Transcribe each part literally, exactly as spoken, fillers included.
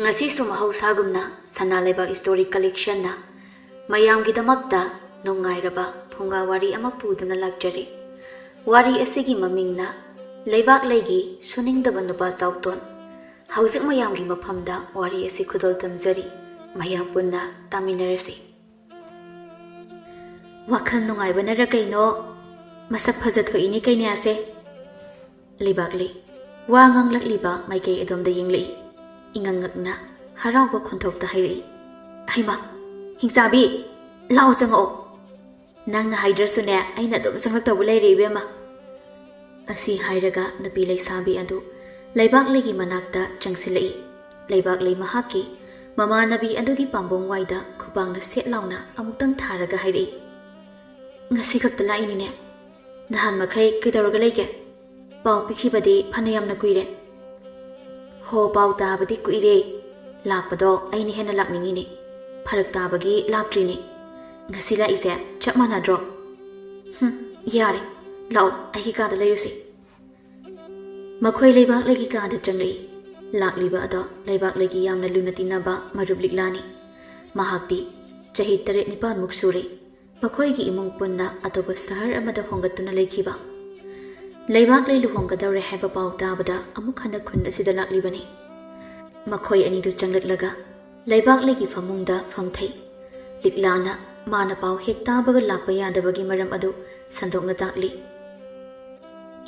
ꯉꯁꯤꯁꯨ ꯃꯍꯧꯁꯥꯒꯨꯝꯅ ꯁꯅꯥ ꯂꯩꯕꯥꯛ ꯁ꯭ꯇꯣꯔꯤ ꯀꯂꯦꯛꯁꯟꯅ ꯃꯌꯥꯝꯒꯤꯗꯃꯛꯇ ꯅꯨꯡꯉꯥꯏꯔꯕ ꯐꯨꯡꯒꯥ ꯋꯥꯔꯤ ꯑꯃ ꯄꯨꯗꯨꯅ ꯂꯥꯛꯆꯔꯤ꯫ ꯋꯥꯔꯤ ꯑꯁꯤꯒꯤ ꯃꯃꯤꯡꯅ ꯂꯩꯕꯥꯛ ꯂꯩꯒꯤ ꯁꯨꯅꯤꯡꯗꯕ ꯅꯨꯄꯥ ꯆꯥꯎꯇꯣꯟ꯫ ꯍꯧꯖꯤꯛ ꯃꯌꯥꯝꯒꯤ ꯃꯐꯝꯗ ꯋꯥꯔꯤ ꯑꯁꯤ ꯈꯨꯗꯣꯜ ꯇꯝꯖꯔꯤ꯫ ꯃꯌꯥꯝ ꯄꯨꯟꯅ ꯇꯥꯃꯤꯟꯅꯔꯁꯤ꯫ ꯋꯥꯈꯜ ꯅꯨꯡꯉꯥꯏꯕꯅꯔ ꯀꯩꯅꯣ, ꯃꯁꯛ ꯐꯖꯊꯣꯛꯏꯅꯦ ꯀꯩꯅꯥꯁꯦ꯫ ꯂꯩꯕꯥꯛꯂꯩ ꯋꯥ ꯉꯥꯡꯂꯛꯂꯤꯕ ꯃꯥꯏꯀꯩ ꯑꯗꯣꯝꯗ ꯌꯦꯡꯂꯛꯏ꯫ ꯏꯉꯛ ꯉꯛꯅ ꯍꯔꯥꯎꯕ ꯈꯣꯟꯊꯣꯛꯇ ꯍꯥꯏꯔꯛꯏ, "ꯍꯩꯃꯥ, ꯍꯤꯡꯆꯥꯕꯤ, ꯂꯥꯛꯑꯣ ꯆꯪꯉꯛꯑꯣ꯫ ꯅꯪꯅ ꯍꯥꯏꯗ꯭ꯔꯁꯨꯅꯦ, ꯑꯩꯅ ꯑꯗꯨꯝ ꯆꯪꯂꯛꯇꯧꯕ ꯂꯩꯔꯦ ꯏꯕꯦꯝꯃ꯫" ꯑꯁꯤ ꯍꯥꯏꯔꯒ ꯅꯨꯄꯤ ꯂꯩꯁꯥꯕꯤ ꯑꯗꯨ ꯂꯩꯕꯥꯛꯂꯩꯒꯤ ꯃꯅꯥꯛꯇ ꯆꯪꯁꯤꯜꯂꯛꯏ꯫ ꯂꯩꯕꯥꯛꯂꯩ ꯃꯍꯥꯛꯀꯤ ꯃꯃꯥꯟꯅꯕꯤ ꯑꯗꯨꯒꯤ ꯄꯥꯝꯕꯣꯝ ꯋꯥꯏꯗ ꯈꯨꯕꯥꯛꯅ ꯁꯦꯠ ꯂꯥꯎꯅ ꯑꯃꯨꯛꯇꯪ ꯊꯥꯔꯒ ꯍꯥꯏꯔꯛꯏ, "ꯉꯁꯤ ꯈꯛꯇ ꯂꯥꯛꯏꯅꯤꯅꯦ꯫ ꯅꯍꯥꯟ ꯃꯈꯩ ꯀꯩꯗꯧꯔꯒ ꯂꯩꯒꯦ? ꯄꯥꯎ ꯄꯤꯈꯤꯕꯗꯤ ꯐꯅ ꯌꯥꯝꯅ ꯀꯨꯏꯔꯦ꯫" "ꯍꯣ, ꯄꯥꯎ ꯇꯥꯕꯗꯤ ꯀꯨꯏꯔꯦ꯫ ꯂꯥꯛꯄꯗꯣ ꯑꯩꯅ ꯍꯦꯟꯅ ꯂꯥꯛꯅꯤꯡꯉꯤꯅꯦ꯫ ꯐꯔꯛ ꯇꯥꯕꯒꯤ ꯂꯥꯛꯇ꯭ꯔꯤꯅꯦ꯫ ꯉꯁꯤ ꯂꯥꯛꯏꯁꯦ ꯆꯞ ꯃꯥꯟꯅꯗ꯭ꯔꯣ?" "ꯍꯨꯝ, ꯌꯥꯔꯦ꯫ ꯂꯥꯛꯑꯣ, ꯑꯩꯒꯤ ꯀꯥꯗ ꯂꯩꯔꯨꯁꯤ꯫" ꯃꯈꯣꯏ ꯂꯩꯕꯥꯛꯂꯩꯒꯤ ꯀꯥꯗ ꯆꯪꯂꯛꯏ꯫ ꯂꯥꯛꯂꯤꯕ ꯑꯗꯣ ꯂꯩꯕꯥꯛꯂꯩꯒꯤ ꯌꯥꯝꯅ ꯂꯨꯅ ꯇꯤꯟꯅꯕ ꯃꯔꯨꯞ ꯂꯤꯛꯂꯥꯅꯤ꯫ ꯃꯍꯥꯛꯇꯤ ꯆꯍꯤ ꯇꯔꯦꯠ ꯅꯤꯄꯥꯟꯃꯨꯛ ꯁꯨꯔꯦ꯫ ꯃꯈꯣꯏꯒꯤ ꯏꯃꯨꯡ ꯄꯨꯟꯅ ꯑꯇꯣꯞꯄ ꯁꯍꯔ ꯑꯃꯗ ꯍꯣꯡꯒꯠꯇꯨꯅ ꯂꯩꯈꯤꯕ꯫ ꯂꯩꯕꯥꯛꯂꯩ ꯂꯨꯍꯣꯡꯒꯗꯧꯔꯦ ꯍꯥꯏꯕ ꯄꯥꯎ ꯇꯥꯕꯗ ꯑꯃꯨꯛ ꯍꯟꯅ ꯈꯨꯟ ꯑꯁꯤꯗ ꯂꯥꯛꯂꯤꯕꯅꯤ꯫ ꯃꯈꯣꯏ ꯑꯅꯤꯗꯨ ꯆꯪꯂꯛꯂꯒ ꯂꯩꯕꯥꯛꯂꯩꯒꯤ ꯐꯃꯨꯡꯗ ꯐꯝꯊꯩ꯫ ꯂꯤꯛꯂꯥꯅ ꯃꯥꯅ ꯄꯥꯎ ꯍꯦꯛ ꯇꯥꯕꯒ ꯂꯥꯛꯄ ꯌꯥꯗꯕꯒꯤ ꯃꯔꯝ ꯑꯗꯨ ꯁꯟꯗꯣꯛꯅ ꯇꯥꯛꯂꯤ꯫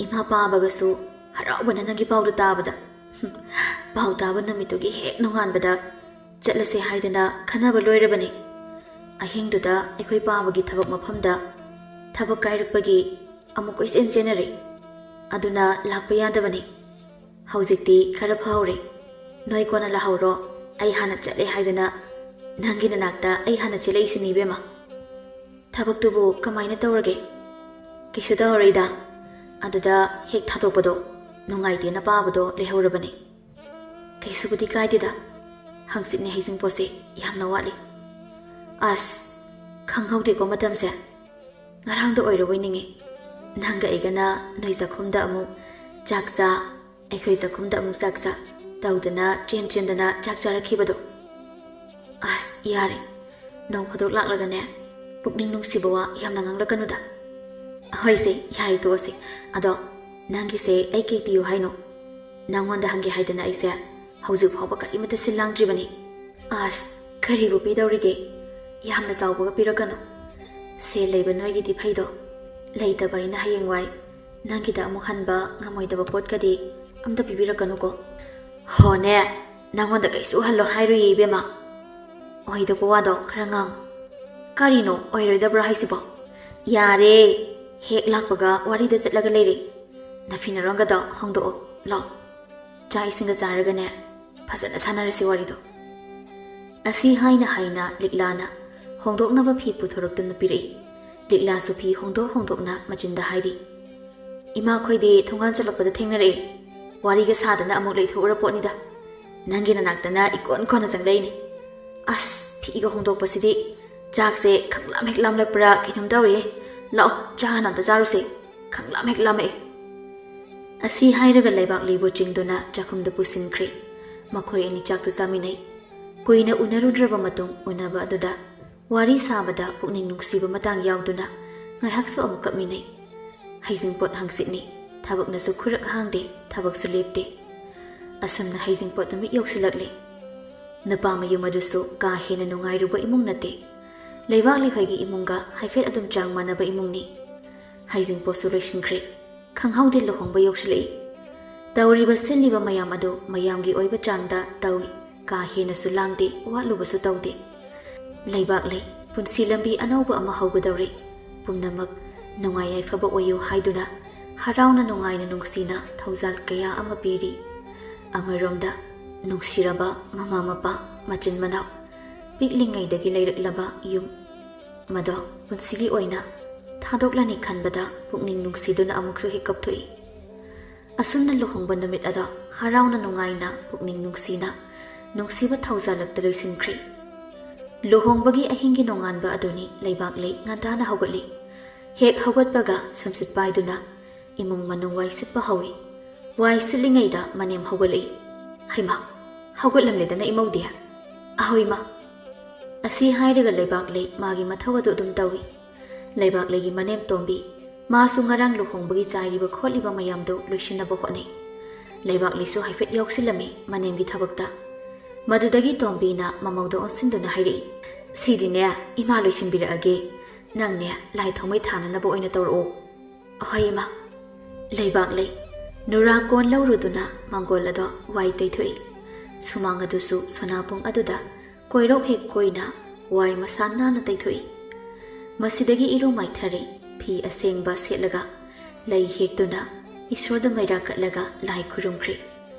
"ꯏꯃꯥ ꯄꯥꯕꯒꯁꯨ ꯍꯔꯥꯎꯕꯅ ꯅꯪꯒꯤ ꯄꯥꯎꯗꯨ ꯇꯥꯕꯗ꯫ ꯄꯥꯎ ꯇꯥꯕ ꯅꯨꯃꯤꯠꯇꯨꯒꯤ ꯍꯦꯛ ꯅꯣꯡꯉꯥꯟꯕꯗ ꯆꯠꯂꯁꯦ ꯍꯥꯏꯗꯅ ꯈꯟꯅꯕ ꯂꯣꯏꯔꯕꯅꯤ꯫ ꯑꯍꯤꯡꯗꯨꯗ ꯑꯩꯈꯣꯏ ꯄꯥꯕꯒꯤ ꯊꯕꯛ ꯃꯐꯝꯗ ꯊꯕꯛ ꯀꯥꯏꯔꯛꯄꯒꯤ ꯑꯃꯨꯛ ꯀꯣꯏꯆꯦꯟ ꯆꯦꯟꯅꯔꯦ꯫ ꯑꯗꯨꯅ ꯂꯥꯛꯄ ꯌꯥꯗꯕꯅꯤ꯫ ꯍꯧꯖꯤꯛꯇꯤ ꯈꯔ ꯐꯍꯧꯔꯦ꯫ ꯅꯣꯏ ꯀꯣꯟꯅ ꯂꯥꯛꯍꯧꯔꯣ, ꯑꯩ ꯍꯥꯟꯅ ꯆꯠꯂꯦ ꯍꯥꯏꯗꯅ ꯅꯪꯒꯤ ꯅꯅꯥꯛꯇ ꯑꯩ ꯍꯥꯟꯅ ꯆꯦꯜꯂꯛꯏꯁꯤꯅꯤ ꯏꯕꯦꯝꯃ꯫ ꯊꯕꯛꯇꯨꯕꯨ ꯀꯃꯥꯏꯅ ꯇꯧꯔꯒꯦ?" "ꯀꯩꯁꯨ ꯇꯧꯔꯣꯏꯗ, ꯑꯗꯨꯗ ꯍꯦꯛ ꯊꯥꯗꯣꯛꯄꯗꯣ ꯅꯨꯡꯉꯥꯏꯇꯦꯅ ꯄꯥꯕꯗꯣ ꯂꯩꯍꯧꯔꯕꯅꯦ꯫" "ꯀꯩꯁꯨꯕꯨꯗꯤ ꯀꯥꯏꯗꯦꯗ, ꯍꯪꯆꯤꯠꯅꯦ ꯍꯩꯖꯤꯡꯄꯣꯠꯁꯦ, ꯌꯥꯝꯅ ꯋꯥꯠꯂꯤ꯫" "ꯑꯁ, ꯈꯪꯍꯧꯗꯦꯀꯣ ꯃꯇꯝꯁꯦ꯫ ꯉꯔꯥꯡꯗ ꯑꯣꯏꯔꯕꯣꯏ ꯅꯤꯡꯉꯤ꯫ ꯅꯪꯒ ꯑꯩꯒꯅ ꯅꯣꯏ ꯆꯥꯛꯈꯨꯝꯗ ꯑꯃꯨꯛ ꯆꯥꯛ ꯆꯥ, ꯑꯩꯈꯣꯏ ꯆꯥꯛꯈꯨꯝꯗ ꯑꯃꯨꯛ ꯆꯥꯛ ꯆꯥ, ꯇꯧꯗꯅ ꯆꯦꯟ ꯆꯦꯟꯗꯅ ꯆꯥꯛ ꯆꯥꯔꯛꯈꯤꯕꯗꯣ꯫ ꯑꯁ, ꯌꯥꯔꯦ, ꯅꯣꯡ ꯐꯥꯗꯣꯛ ꯂꯥꯛꯂꯒꯅꯦ, ꯄꯨꯛꯅꯤꯡ ꯅꯨꯡꯁꯤꯕ ꯋꯥ ꯌꯥꯝꯅ ꯉꯥꯡꯂꯛꯀꯅꯨꯗ꯫ ꯍꯣꯏꯁꯦ, ꯌꯥꯔꯦ, ꯇꯣꯛꯑꯁꯦ꯫ ꯑꯗꯣ ꯅꯪꯒꯤꯁꯦ ꯑꯩ ꯀꯩ ꯄꯤꯌꯨ ꯍꯥꯏꯅꯣ? ꯅꯪꯉꯣꯟꯗ ꯍꯪꯒꯦ ꯍꯥꯏꯗꯅ ꯑꯩꯁꯦ ꯍꯧꯖꯤꯛ ꯐꯥꯎꯕ ꯀꯔꯤꯃꯠꯇ ꯁꯤꯜ ꯂꯥꯡꯗ꯭ꯔꯤꯕꯅꯤ꯫ ꯑꯁ, ꯀꯔꯤꯕꯨ ꯄꯤꯗꯧꯔꯤꯒꯦ? ꯌꯥꯝꯅ ꯆꯥꯎꯕꯒ ꯄꯤꯔꯛꯀꯅꯨ꯫ ꯁꯦꯜ ꯂꯩꯕ ꯅꯣꯏꯒꯤꯗꯤ ꯐꯩꯗꯣ, ꯂꯩꯇꯕ ꯑꯩꯅ ꯍꯌꯦꯡꯋꯥꯏ ꯅꯪꯒꯤꯗ ꯑꯃꯨꯛ ꯍꯟꯕ ꯉꯝꯃꯣꯏꯗꯕ ꯄꯣꯠꯀꯗꯤ ꯑꯝꯇ ꯄꯤꯕꯤꯔꯛꯀꯅꯨꯀꯣ꯫ ꯍꯣꯅꯦ, ꯅꯪꯉꯣꯟꯗ ꯀꯩꯁꯨ ꯍꯜꯂꯣ ꯍꯥꯏꯔꯨꯏꯌꯦ ꯏꯕꯦꯝꯃ꯫ ꯑꯣꯏꯗꯕ ꯋꯥꯗꯣ ꯈꯔ ꯉꯥꯡꯉꯨ꯫ ꯀꯔꯤꯅꯣ ꯑꯣꯏꯔꯣꯏꯗꯕ꯭ꯔꯣ ꯍꯥꯏꯁꯤꯕꯣ? ꯌꯥꯔꯦ, ꯍꯦꯛ ꯂꯥꯛꯄꯒ ꯋꯥꯔꯤꯗ ꯆꯠꯂꯒ ꯂꯩꯔꯦ꯫ ꯅꯐꯤ ꯅꯔꯣꯟꯒꯗꯣ ꯍꯣꯡꯗꯣꯛꯑꯣ, ꯂꯥꯛꯑꯣ꯫ ꯆꯥꯛ ꯏꯁꯤꯡꯒ ꯆꯥꯔꯒꯅꯦ, ꯐꯖꯅ ꯁꯥꯟꯅꯔꯁꯤ ꯋꯥꯔꯤꯗꯣ꯫ ꯑꯁꯤ ꯍꯥꯏꯅ ꯍꯥꯏꯅ ꯂꯤꯛꯂꯥꯅ ꯍꯣꯡꯗꯣꯛꯅꯕ ꯐꯤ ꯄꯨꯊꯣꯔꯛꯇꯨꯅ ꯄꯤꯔꯛꯏ꯫ ꯂꯤꯛꯂꯥꯁꯨ ꯐꯤ ꯍꯣꯡꯗꯣꯛ ꯍꯣꯡꯗꯣꯛꯅ ꯃꯆꯤꯟꯗ ꯍꯥꯏꯔꯤ, "ꯏꯃꯥꯈꯣꯏꯗꯤ ꯊꯣꯡꯒꯥꯟ ꯆꯠꯂꯛꯄꯗ ꯊꯦꯡꯅꯔꯛꯑꯦ꯫ ꯋꯥꯔꯤꯒ ꯁꯥꯗꯅ ꯑꯃꯨꯛ ꯂꯩꯊꯣꯛꯎꯔ ꯄꯣꯠꯅꯤꯗ꯫ ꯅꯪꯒꯤ ꯅꯅꯥꯛꯇꯅ ꯏꯀꯣꯟ ꯀꯣꯟꯅ ꯆꯪꯂꯛꯏꯅꯤ꯫ ꯑꯁ, ꯐꯤꯒ ꯍꯣꯡꯗꯣꯛꯄꯁꯤꯗꯤ ꯆꯥꯛꯁꯦ ꯈꯪꯂꯥꯝ ꯍꯦꯛ ꯂꯥꯝꯂꯛꯄ꯭ꯔꯥ ꯀꯩꯅꯣꯝ ꯇꯧꯔꯦ꯫ ꯂꯥꯛꯑꯣ, ꯆꯥ ꯍꯥꯟꯅ ꯑꯝꯇ ꯆꯥꯔꯨꯁꯦ꯫ ꯈꯪꯂꯥꯝ ꯍꯦꯛ ꯂꯥꯝꯃꯛꯑꯦ꯫" ꯑꯁꯤ ꯍꯥꯏꯔꯒ ꯂꯩꯕꯥꯛꯂꯩꯕꯨ ꯆꯤꯡꯗꯨꯅ ꯆꯥꯛꯈꯨꯝꯗ ꯄꯨꯁꯤꯟꯈ꯭ꯔꯦ꯫ ꯃꯈꯣꯏ ꯑꯅꯤ ꯆꯥꯛꯇꯨ ꯆꯥꯃꯤꯟꯅꯩ꯫ ꯀꯨꯏꯅ ꯎꯅꯔꯨꯗ꯭ꯔꯕ ꯃꯇꯨꯡ ꯎꯅꯕ ꯑꯗꯨꯗ ꯋꯥꯔꯤ ꯁꯥꯕꯗ ꯄꯨꯛꯅꯤꯡ ꯅꯨꯡꯁꯤꯕ ꯃꯇꯥꯡ ꯌꯥꯎꯗꯨꯅ ꯉꯥꯏꯍꯥꯛꯁꯨ ꯑꯃꯨꯛ ꯀꯞꯃꯤꯟꯅꯩ꯫ ꯍꯩꯖꯤꯡꯄꯣꯠ ꯍꯪꯆꯤꯠꯅꯤ꯫ ꯊꯕꯛꯅꯁꯨ ꯈꯨꯔꯛ ꯍꯥꯡꯗꯦ, ꯊꯕꯛꯁꯨ ꯂꯦꯞꯇꯦ꯫ ꯑꯁꯨꯝꯅ ꯍꯩꯖꯤꯡꯄꯣꯠ ꯅꯨꯃꯤꯠ ꯌꯧꯁꯤꯜꯂꯛꯂꯦ꯫ ꯅꯨꯄꯥ ꯃꯌꯨꯝ ꯑꯗꯨꯁꯨ ꯀꯥ ꯍꯦꯟꯅ ꯅꯨꯡꯉꯥꯏꯔꯨꯕ ꯏꯃꯨꯡ ꯅꯠꯇꯦ꯫ ꯂꯩꯕꯥꯛꯂꯩꯍꯣꯏꯒꯤ ꯏꯃꯨꯡꯒ ꯍꯥꯏꯐꯦꯠ ꯑꯗꯨꯝ ꯆꯥꯡ ꯃꯥꯟꯅꯕ ꯏꯃꯨꯡꯅꯤ꯫ ꯍꯩꯖꯤꯡꯄꯣꯠꯁꯨ ꯂꯣꯏꯁꯤꯟꯈ꯭ꯔꯦ꯫ ꯈꯪꯍꯧꯗꯦ ꯂꯨꯍꯣꯡꯕ ꯌꯧꯁꯤꯜꯂꯛꯏ꯫ ꯇꯧꯔꯤꯕ ꯁꯤꯜꯂꯤꯕ ꯃꯌꯥꯝ ꯑꯗꯨ ꯃꯌꯥꯝꯒꯤ ꯑꯣꯏꯕ ꯆꯥꯡꯗ ꯇꯧꯏ꯫ ꯀꯥ ꯍꯦꯟꯅꯁꯨ ꯂꯥꯡꯗꯦ, ꯋꯥꯠꯂꯨꯕꯁꯨ ꯇꯧꯗꯦ꯫ ꯂꯩꯕꯥꯛꯂꯩ, ꯄꯨꯟꯁꯤ ꯂꯝꯕꯤ ꯑꯅꯧꯕ ꯑꯃ ꯍꯧꯒꯗꯧꯔꯤ꯫ ꯄꯨꯝꯅꯃꯛ ꯅꯨꯡꯉꯥꯏ ꯌꯥꯏꯐꯕ ꯑꯣꯏꯌꯨ ꯍꯥꯏꯗꯨꯅ ꯍꯔꯥꯎꯅ ꯅꯨꯡꯉꯥꯏꯅ ꯅꯨꯡꯁꯤꯅ ꯊꯧꯖꯥꯜ ꯀꯌꯥ ꯑꯃ ꯄꯤꯔꯤ꯫ ꯑꯃꯔꯣꯝꯗ ꯅꯨꯡꯁꯤꯔꯕ ꯃꯃꯥ ꯃꯄꯥ, ꯃꯆꯤꯟ ꯃꯅꯥꯎ, ꯄꯤꯛꯂꯤꯉꯩꯗꯒꯤ ꯂꯩꯔꯛꯂꯕ ꯌꯨꯝ, ꯃꯗꯣ ꯄꯨꯟꯁꯤꯒꯤ ꯑꯣꯏꯅ ꯊꯥꯗꯣꯛꯂꯅꯤ ꯈꯟꯕꯗ ꯄꯨꯛꯅꯤꯡ ꯅꯨꯡꯁꯤꯗꯨꯅ ꯑꯃꯨꯛꯁꯨ ꯍꯦꯛ ꯀꯞꯊꯣꯛꯏ꯫ ꯑꯁꯨꯝꯅ ꯂꯨꯍꯣꯡꯕ ꯅꯨꯃꯤꯠ ꯑꯗꯣ ꯍꯔꯥꯎꯅ ꯅꯨꯡꯉꯥꯏꯅ ꯄꯨꯛꯅꯤꯡ ꯅꯨꯡꯁꯤꯅ ꯅꯨꯡꯁꯤꯕ ꯊꯧꯖꯥꯜꯂꯛꯇ ꯂꯣꯏꯁꯤꯟꯈ꯭ꯔꯦ꯫ ꯂꯨꯍꯣꯡꯕꯒꯤ ꯑꯍꯤꯡꯒꯤ ꯅꯣꯡꯉꯥꯟꯕ ꯑꯗꯨꯅꯤ ꯂꯩꯕꯥꯛꯂꯩ ꯉꯟꯇꯥꯅ ꯍꯧꯒꯠꯂꯤ꯫ ꯍꯦꯛ ꯍꯧꯒꯠꯄꯒ ꯁꯨꯝꯁꯤꯠ ꯄꯥꯏꯗꯨꯅ ꯏꯃꯨꯡ ꯃꯅꯨꯡ ꯋꯥꯏ ꯁꯤꯠꯄ ꯍꯧꯏ꯫ ꯋꯥꯏ ꯁꯤꯠꯂꯤꯉꯩꯗ ꯃꯅꯦꯝ ꯍꯧꯒꯠꯂꯛꯏ꯫ "ꯍꯩꯃꯥ, ꯍꯧꯒꯠꯂꯝꯂꯦꯗꯅ ꯏꯃꯧꯗꯤ?" "ꯑꯍꯣꯏ ꯏꯃꯥ"꯫ ꯑꯁꯤ ꯍꯥꯏꯔꯒ ꯂꯩꯕꯥꯛꯂꯩ ꯃꯥꯒꯤ ꯃꯊꯧ ꯑꯗꯨ ꯑꯗꯨꯝ ꯇꯧꯏ꯫ ꯂꯩꯕꯥꯛꯂꯩꯒꯤ ꯃꯅꯦꯝ ꯇꯣꯝꯕꯤ, ꯃꯥꯁꯨ ꯉꯔꯥꯡ ꯂꯨꯍꯣꯡꯕꯒꯤ ꯆꯥꯏꯔꯤꯕ ꯈꯣꯠꯂꯤꯕ ꯃꯌꯥꯝꯗꯨ ꯂꯣꯏꯁꯤꯟꯅꯕ ꯍꯣꯠꯅꯩ꯫ ꯂꯩꯕꯥꯛꯂꯩꯁꯨ ꯍꯥꯏꯐꯦꯠ ꯌꯥꯎꯁꯤꯜꯂꯝꯃꯤ ꯃꯅꯦꯝꯒꯤ ꯊꯕꯛꯇ꯫ ꯃꯗꯨꯗꯒꯤ ꯇꯣꯝꯕꯤꯅ ꯃꯃꯧꯗ ꯑꯣꯟꯁꯤꯟꯗꯨꯅ ꯍꯥꯏꯔꯛꯏ, "ꯁꯤꯗꯤꯅꯦ ꯏꯃꯥ ꯂꯣꯏꯁꯤꯟꯕꯤꯔꯛꯑꯒꯦ꯫ ꯅꯪꯅꯦ ꯂꯥꯏ ꯊꯥꯎꯃꯩ ꯊꯥꯅꯅꯕ ꯑꯣꯏꯅ ꯇꯧꯔꯛꯑꯣ"꯫ "ꯑꯍꯣꯏ ꯏꯃꯥ"꯫ ꯂꯩꯕꯥꯛꯂꯩ ꯅꯨꯔꯥ ꯀꯣꯟ ꯂꯧꯔꯨꯗꯨꯅ ꯃꯪꯒꯣꯜ ꯑꯗꯣ ꯋꯥꯏ ꯇꯩꯊꯣꯛꯏ꯫ ꯁꯨꯃꯥꯡ ꯑꯗꯨꯁꯨ ꯁꯅꯥꯕꯨꯡ ꯑꯗꯨꯗ ꯀꯣꯏꯔꯣꯛ ꯍꯦꯛ ꯀꯣꯏꯅ ꯋꯥꯏ ꯃꯁꯥ ꯅꯥꯟꯅ ꯇꯩꯊꯣꯛꯏ꯫ ꯃꯁꯤꯗꯒꯤ ꯏꯔꯨ ꯃꯥꯏꯊꯔꯦ, ꯐꯤ ꯑꯁꯦꯡꯕ ꯁꯦꯠꯂꯒ ꯂꯩ ꯍꯦꯛꯇꯨꯅ ꯏꯁꯣꯔꯗ ꯃꯩꯔꯥ ꯀꯠꯂꯒ ꯂꯥꯏ ꯈꯨꯔꯨꯝꯈ꯭ꯔꯦ꯫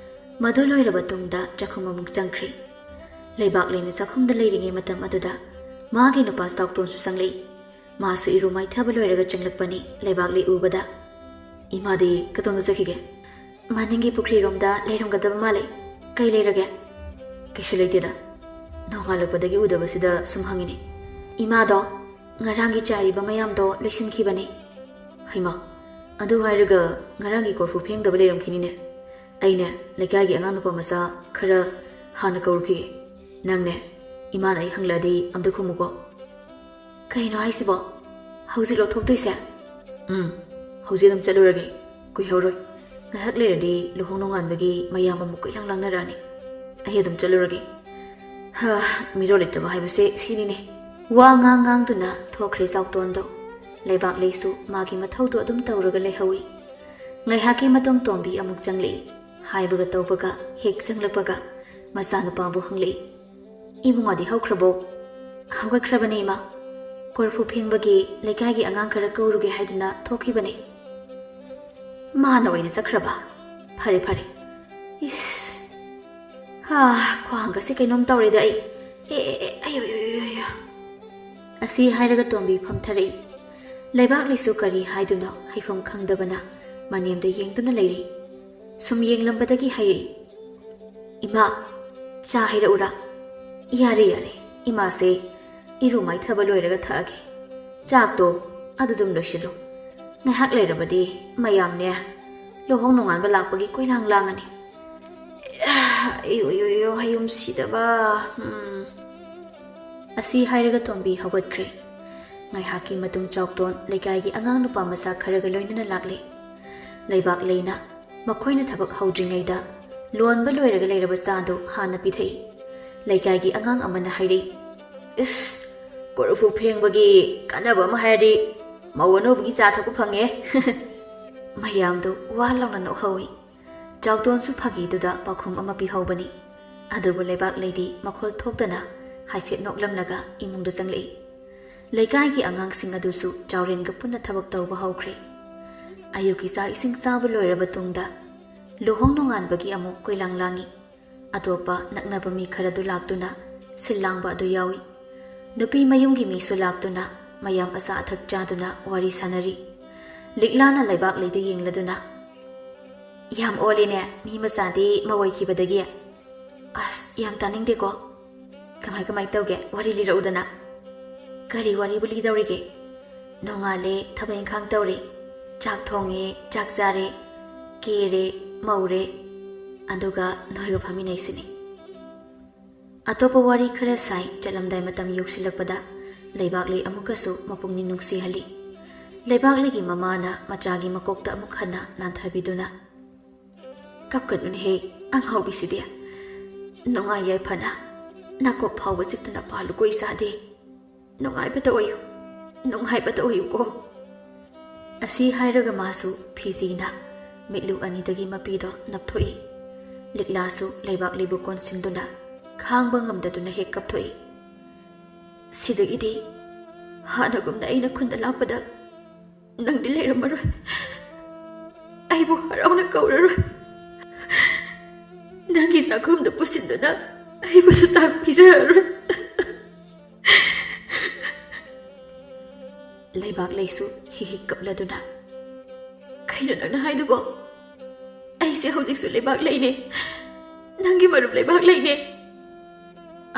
ꯃꯗꯨ ꯂꯣꯏꯔꯕ ꯇꯨꯡꯗ ꯆꯥꯛꯈꯨꯝ ꯑꯃꯨꯛ ꯆꯪꯈ꯭ꯔꯦ꯫ ꯂꯩꯕꯥꯛꯂꯩꯅ ꯆꯥꯛꯈꯨꯝꯗ ꯂꯩꯔꯤꯉꯩ ꯃꯇꯝ ꯑꯗꯨꯗ ꯃꯥꯒꯤ ꯅꯨꯄꯥ ꯆꯥꯎꯇꯣꯟꯁꯨ ꯆꯪꯂꯛꯏ꯫ ꯃꯥꯁꯨ ꯏꯔꯨ ꯃꯥꯏꯊꯕ ꯂꯣꯏꯔꯒ ꯆꯪꯂꯛꯄꯅꯤ꯫ ꯂꯩꯕꯥꯛꯂꯩ ꯎꯕꯗ, "ꯏꯃꯥꯗꯤ ꯀꯗꯣꯝꯗ ꯆꯠꯈꯤꯒꯦ?" "ꯃꯅꯤꯡꯒꯤ ꯄꯨꯈ꯭ꯔꯤꯔꯣꯝꯗ ꯂꯩꯔꯝꯒꯗꯕ ꯃꯥꯜꯂꯦ꯫ ꯀꯩ ꯂꯩꯔꯒꯦ?" "ꯀꯩꯁꯨ ꯂꯩꯇꯦꯗ꯫ ꯅꯣꯡꯉꯥꯜꯂꯛꯄꯗꯒꯤ ꯎꯗꯕꯁꯤꯗ ꯁꯨꯝ ꯍꯪꯉꯤꯅꯦ꯫" "ꯏꯃꯥꯗꯣ ꯉꯔꯥꯡꯒꯤ ꯆꯥꯏꯔꯤꯕ ꯃꯌꯥꯝꯗꯣ ꯂꯣꯏꯁꯤꯟꯈꯤꯕꯅꯦ꯫" "ꯍꯩꯃꯥ, ꯑꯗꯨ ꯍꯥꯏꯔꯒ ꯉꯔꯥꯡꯒꯤ ꯀꯣꯔꯐꯨ ꯐꯦꯡꯗꯕ ꯂꯩꯔꯝꯈꯤꯅꯤꯅꯦ꯫ ꯑꯩꯅꯦ ꯂꯩꯀꯥꯏꯒꯤ ꯑꯉꯥꯡ ꯅꯨꯄꯥ ꯃꯆꯥ ꯈꯔ ꯍꯥꯟꯅ ꯀꯧꯔꯨꯈꯤꯒꯦ꯫ ꯅꯪꯅꯦ ꯏꯃꯥꯅ ꯑꯩ ꯍꯪꯂꯛꯑꯗꯤ ꯑꯝꯇ ꯈꯨꯝꯃꯨꯀꯣ꯫" "ꯀꯩꯅꯣ ꯍꯥꯏꯁꯤꯕꯣ? ꯍꯧꯖꯤꯛ ꯂꯧꯊꯣꯛꯇꯣꯏꯁꯦ?" "ꯎꯝ, ꯍꯧꯖꯤꯛ ꯑꯗꯨꯝ ꯆꯠꯂꯨꯔꯒꯦ꯫ ꯀꯨꯏꯍꯧꯔꯣꯏ꯫ ꯉꯥꯏꯍꯥꯛ ꯂꯩꯔꯗꯤ ꯂꯨꯍꯣꯡ ꯅꯣꯡꯉꯥꯟꯕꯒꯤ ꯃꯌꯥꯝ ꯑꯃꯨꯛ ꯀꯣꯏꯂꯥꯡ ꯂꯥꯡꯅꯔꯛꯑꯅꯤ꯫ ꯑꯩ ꯑꯗꯨꯝ ꯆꯠꯂꯨꯔꯒꯦ꯫ ꯍꯥ, ꯃꯤꯔꯣꯜ ꯂꯩꯇꯕ ꯍꯥꯏꯕꯁꯦ ꯁꯤꯅꯤꯅꯦ꯫" ꯋꯥ ꯉꯥꯡ ꯉꯥꯡꯗꯨꯅ ꯊꯣꯛꯈ꯭ꯔꯦ ꯆꯥꯎꯇꯣꯟꯗꯣ꯫ ꯂꯩꯕꯥꯛꯂꯩꯁꯨ ꯃꯥꯒꯤ ꯃꯊꯧꯗꯣ ꯑꯗꯨꯝ ꯇꯧꯔꯒ ꯂꯩꯍꯧꯏ꯫ ꯉꯥꯏꯍꯥꯛꯀꯤ ꯃꯇꯨꯡ ꯇꯣꯝꯕꯤ ꯑꯃꯨꯛ ꯆꯪꯂꯛꯏ꯫ ꯍꯥꯏꯕꯒ ꯇꯧꯕꯒ ꯍꯦꯛ ꯆꯪꯂꯛꯄꯒ ꯃꯆꯥꯅꯨꯄꯥꯕꯨ ꯍꯪꯂꯛꯏ, "ꯏꯕꯨꯡꯉꯣꯗꯤ ꯍꯧꯈ꯭ꯔꯕꯣ?" "ꯍꯧꯒꯠꯈ꯭ꯔꯕꯅꯦ ꯏꯃꯥ꯫ ꯀꯣꯔꯐꯨ ꯐꯦꯡꯕꯒꯤ ꯂꯩꯀꯥꯏꯒꯤ ꯑꯉꯥꯡ ꯈꯔ ꯀꯧꯔꯨꯒꯦ ꯍꯥꯏꯗꯨꯅ ꯊꯣꯛꯈꯤꯕꯅꯦ꯫" "ꯃꯥꯅ ꯑꯣꯏꯅ ꯆꯠꯈ꯭ꯔꯕ? ꯐꯔꯦ ꯐꯔꯦ꯫" ꯏꯁ꯫ ꯍꯥ, ꯈ꯭ꯋꯥꯡꯒꯁꯦ ꯀꯩꯅꯣꯝ ꯇꯧꯔꯦꯗ ꯑꯩ꯫ ꯑꯦ, ꯑꯦ, ꯑꯦ, ꯑꯌꯣ, ꯑꯌꯣ, ꯑꯌꯣ, ꯑꯌꯣ꯫ ꯑꯁꯤ ꯍꯥꯏꯔꯒ ꯇꯣꯝꯕꯤ ꯐꯝꯊꯔꯛꯏ꯫ ꯂꯩꯕꯥꯛꯂꯩꯁꯨ ꯀꯔꯤ ꯍꯥꯏꯗꯣꯏꯅꯣ ꯍꯥꯏꯐꯝ ꯈꯪꯗꯕꯅ ꯃꯅꯦꯝꯗ ꯌꯦꯡꯗꯨꯅ ꯂꯩꯔꯤ꯫ ꯁꯨꯝ ꯌꯦꯡꯂꯝꯕꯗꯒꯤ ꯍꯥꯏꯔꯛꯏ, "ꯏꯃꯥ, ꯆꯥ ꯍꯩꯔꯛꯎꯔꯥ?" "ꯌꯥꯔꯦ, ꯌꯥꯔꯦ, ꯏꯃꯥꯁꯦ ꯏꯔꯨ ꯃꯥꯏꯊꯕ ꯂꯣꯏꯔꯒ ꯊꯛꯑꯒꯦ꯫ ꯆꯥꯛꯇꯣ ꯑꯗꯨꯗꯨꯝ ꯂꯣꯏꯁꯤꯜꯂꯨ꯫ ꯉꯥꯏꯍꯥꯛ ꯂꯩꯔꯕꯗꯤ ꯃꯌꯥꯝꯅꯦ ꯂꯨꯍꯣꯡ ꯅꯣꯡꯉꯥꯟꯕ ꯂꯥꯛꯄꯒꯤ ꯀꯣꯏꯂꯥꯡ ꯂꯥꯡꯉꯅꯤ꯫" ꯑꯌꯣ, ꯑꯌꯣ, ꯑꯌꯣ, ꯍꯌꯨꯝ ꯁꯤꯗꯕ꯫ ꯎꯝ꯫ ꯑꯁꯤ ꯍꯥꯏꯔꯒ ꯇꯣꯝꯕꯤ ꯍꯧꯒꯠꯈ꯭ꯔꯦ꯫ ꯉꯥꯏꯍꯥꯛꯀꯤ ꯃꯇꯨꯡ ꯆꯥꯎꯇꯣꯟ ꯂꯩꯀꯥꯏꯒꯤ ꯑꯉꯥꯡ ꯅꯨꯄꯥ ꯃꯆꯥ ꯈꯔꯒ ꯂꯣꯏꯅꯅ ꯂꯥꯛꯂꯦ꯫ ꯂꯩꯕꯥꯛ ꯂꯩꯅ ꯃꯈꯣꯏꯅ ꯊꯕꯛ ꯍꯧꯗ꯭ꯔꯤꯉꯩꯗ ꯂꯣꯟꯕ ꯂꯣꯏꯔꯒ ꯂꯩꯔꯕ ꯆꯥꯗꯨ ꯍꯥꯟꯅ ꯄꯤꯊꯛꯏ꯫ ꯂꯩꯀꯥꯏꯒꯤ ꯑꯉꯥꯡ ꯑꯃꯅ ꯍꯥꯏꯔꯛꯏ, "ꯏꯁ, ꯀꯣꯔꯐꯨ ꯐꯦꯡꯕꯒꯤ ꯀꯥꯟꯅꯕ ꯑꯃ ꯍꯥꯏꯔꯗꯤ ꯃꯧ ꯑꯅꯧꯕꯒꯤ ꯆꯥ ꯊꯛꯄ ꯐꯪꯉꯦ꯫" ꯃꯌꯥꯝꯗꯨ ꯋꯥ ꯂꯥꯎꯅ ꯅꯣꯛꯍꯧꯏ꯫ ꯆꯥꯎꯇꯣꯟꯁꯨ ꯐꯥꯒꯤꯗꯨꯗ ꯄꯥꯎꯈꯨꯝ ꯑꯃ ꯄꯤꯍꯧꯕꯅꯤ꯫ ꯑꯗꯨꯕꯨ ꯂꯩꯕꯥꯛ ꯂꯩꯗꯤ ꯃꯈꯣꯜ ꯊꯣꯛꯇꯅ ꯍꯥꯏꯐꯦꯠ ꯅꯣꯛꯂꯝꯂꯒ ꯏꯃꯨꯡꯗ ꯆꯪꯂꯛꯏ꯫ ꯂꯩꯀꯥꯏꯒꯤ ꯑꯉꯥꯡꯁꯤꯡ ꯑꯗꯨꯁꯨ ꯆꯥꯎꯔꯦꯟꯒ ꯄꯨꯟꯅ ꯊꯕꯛ ꯇꯧꯕ ꯍꯧꯈ꯭ꯔꯦ꯫ ꯑꯌꯨꯛꯀꯤ ꯆꯥꯛ ꯏꯁꯤꯡ ꯆꯥꯕ ꯂꯣꯏꯔꯕ ꯇꯨꯡꯗ ꯂꯨꯍꯣꯡ ꯅꯣꯡꯉꯥꯟꯕꯒꯤ ꯑꯃꯨꯛ ꯀꯣꯏꯂꯥꯡ ꯂꯥꯡꯏ꯫ ꯑꯇꯣꯞꯄ ꯅꯛꯅꯕ ꯃꯤ ꯈꯔꯗꯨ ꯂꯥꯛꯇꯨꯅ ꯁꯤꯜ ꯂꯥꯡꯕ ꯑꯗꯨ ꯌꯥꯎꯏ꯫ ꯅꯨꯄꯤ ꯃꯌꯨꯝꯒꯤ ꯃꯤꯁꯨ ꯂꯥꯛꯇꯨꯅ ꯃꯌꯥꯝ ꯑꯆꯥ ꯑꯊꯛ ꯆꯥꯗꯨꯅ ꯋꯥꯔꯤ ꯁꯥꯅꯔꯤ꯫ ꯂꯤꯛꯂꯥꯅ ꯂꯩꯕꯥꯛ ꯂꯩꯗ ꯌꯦꯡꯂꯗꯨꯅ, "ꯌꯥꯝ ꯑꯣꯜꯂꯤꯅꯦ, ꯃꯤ ꯃꯆꯥꯗꯤ ꯃꯧ ꯑꯣꯏꯈꯤꯕꯗꯒꯤ꯫" "ꯑꯁ, ꯌꯥꯝ ꯇꯥꯅꯤꯡꯗꯦꯀꯣ꯫ ꯀꯃꯥꯏ ꯀꯃꯥꯏ ꯇꯧꯒꯦ? ꯋꯥꯔꯤ ꯂꯤꯔꯛꯎꯗꯅ꯫" "ꯀꯔꯤ ꯋꯥꯔꯤꯕꯨ ꯂꯤꯗꯧꯔꯤꯒꯦ? ꯅꯣꯡꯉꯥꯜꯂꯦ, ꯊꯕꯛ ꯏꯪꯈꯥꯡ ꯇꯧꯔꯦ, ꯆꯥꯛ ꯊꯣꯡꯉꯦ, ꯆꯥꯛ ꯆꯥꯔꯦ, ꯀꯦꯔꯦ, ꯃꯧꯔꯦ, ꯑꯗꯨꯒ ꯅꯣꯏꯒ ꯐꯝꯃꯤꯟꯅꯩꯁꯤꯅꯤ꯫" ꯑꯇꯣꯞꯄ ꯋꯥꯔꯤ ꯈꯔ ꯁꯥꯏ꯫ ꯆꯠꯂꯝꯗꯥꯏ ꯃꯇꯝ ꯌꯧꯁꯤꯜꯂꯛꯄꯗ ꯂꯩꯕꯥꯛꯂꯩ ꯑꯃꯨꯛꯀꯁꯨ ꯃꯄꯨꯛꯅꯤꯡ ꯅꯨꯡꯁꯤꯍꯜꯂꯤ꯫ ꯂꯩꯕꯥꯛꯂꯩꯒꯤ ꯃꯃꯥꯅ ꯃꯆꯥꯒꯤ ꯃꯀꯣꯛꯇ ꯑꯃꯨꯛ ꯍꯟꯅ ꯅꯥꯟꯊꯕꯤꯗꯨꯅ, "ꯀꯞꯀꯅꯨꯅꯦꯍꯦ, ꯑꯉꯥꯎꯕꯤꯁꯤꯗꯤ꯫ ꯅꯨꯡꯉꯥꯏ ꯌꯥꯏꯐꯅ ꯅꯥꯀꯣꯛ ꯐꯥꯎꯕ ꯆꯤꯛꯇꯅ ꯄꯥꯜꯂꯨꯀꯣ ꯏꯆꯥꯗꯤ꯫ ꯅꯨꯡꯉꯥꯏꯕꯇ ꯑꯣꯏꯌꯨ, ꯅꯨꯡꯉꯥꯏꯕꯇ ꯑꯣꯏꯌꯨꯀꯣ꯫" ꯑꯁꯤ ꯍꯥꯏꯔꯒ ꯃꯥꯁꯨ ꯐꯤꯖꯤꯅ ꯃꯤꯠꯂꯨ ꯑꯅꯤꯗꯒꯤ ꯃꯄꯤꯗꯣ ꯅꯞꯊꯣꯛꯏ꯫ ꯂꯤꯛꯂꯥꯁꯨ ꯂꯩꯕꯥꯛꯂꯩꯕꯨ ꯀꯣꯟꯁꯤꯟꯗꯨꯅ ꯈꯥꯡꯕ ꯉꯝꯗꯗꯨꯅ ꯍꯦꯛ ꯀꯞꯊꯣꯛꯏ꯫ "ꯁꯤꯗꯒꯤꯗꯤ ꯍꯥꯟꯅꯒꯨꯝꯅ ꯑꯩꯅ ꯈꯨꯟꯗ ꯂꯥꯛꯄꯗ ꯅꯪꯗꯤ ꯂꯩꯔꯝꯃꯔꯣꯏ꯫ ꯑꯩꯕꯨ ꯍꯔꯥꯎꯅ ꯀꯧꯔꯔꯣꯏ꯫ ꯅꯪꯒꯤ ꯆꯥꯛꯈꯨꯝꯗ ꯄꯨꯁꯤꯟꯗꯨꯅ ꯑꯩꯕꯨꯁꯨ ꯆꯥꯛ ꯄꯤꯖꯔꯔꯣꯏ꯫" ꯂꯩꯕꯥꯛꯂꯩꯁꯨ ꯍꯤ ꯍꯤ ꯀꯞꯂꯗꯨꯅ, "ꯀꯩꯅꯣ ꯅꯪꯅ ꯍꯥꯏꯗꯨꯕꯣ? ꯑꯩꯁꯦ ꯍꯧꯖꯤꯛꯁꯨ ꯂꯩꯕꯥꯛꯂꯩꯅꯦ, ꯅꯪꯒꯤ ꯃꯔꯨꯞ ꯂꯩꯕꯥꯛꯂꯩꯅꯦ꯫"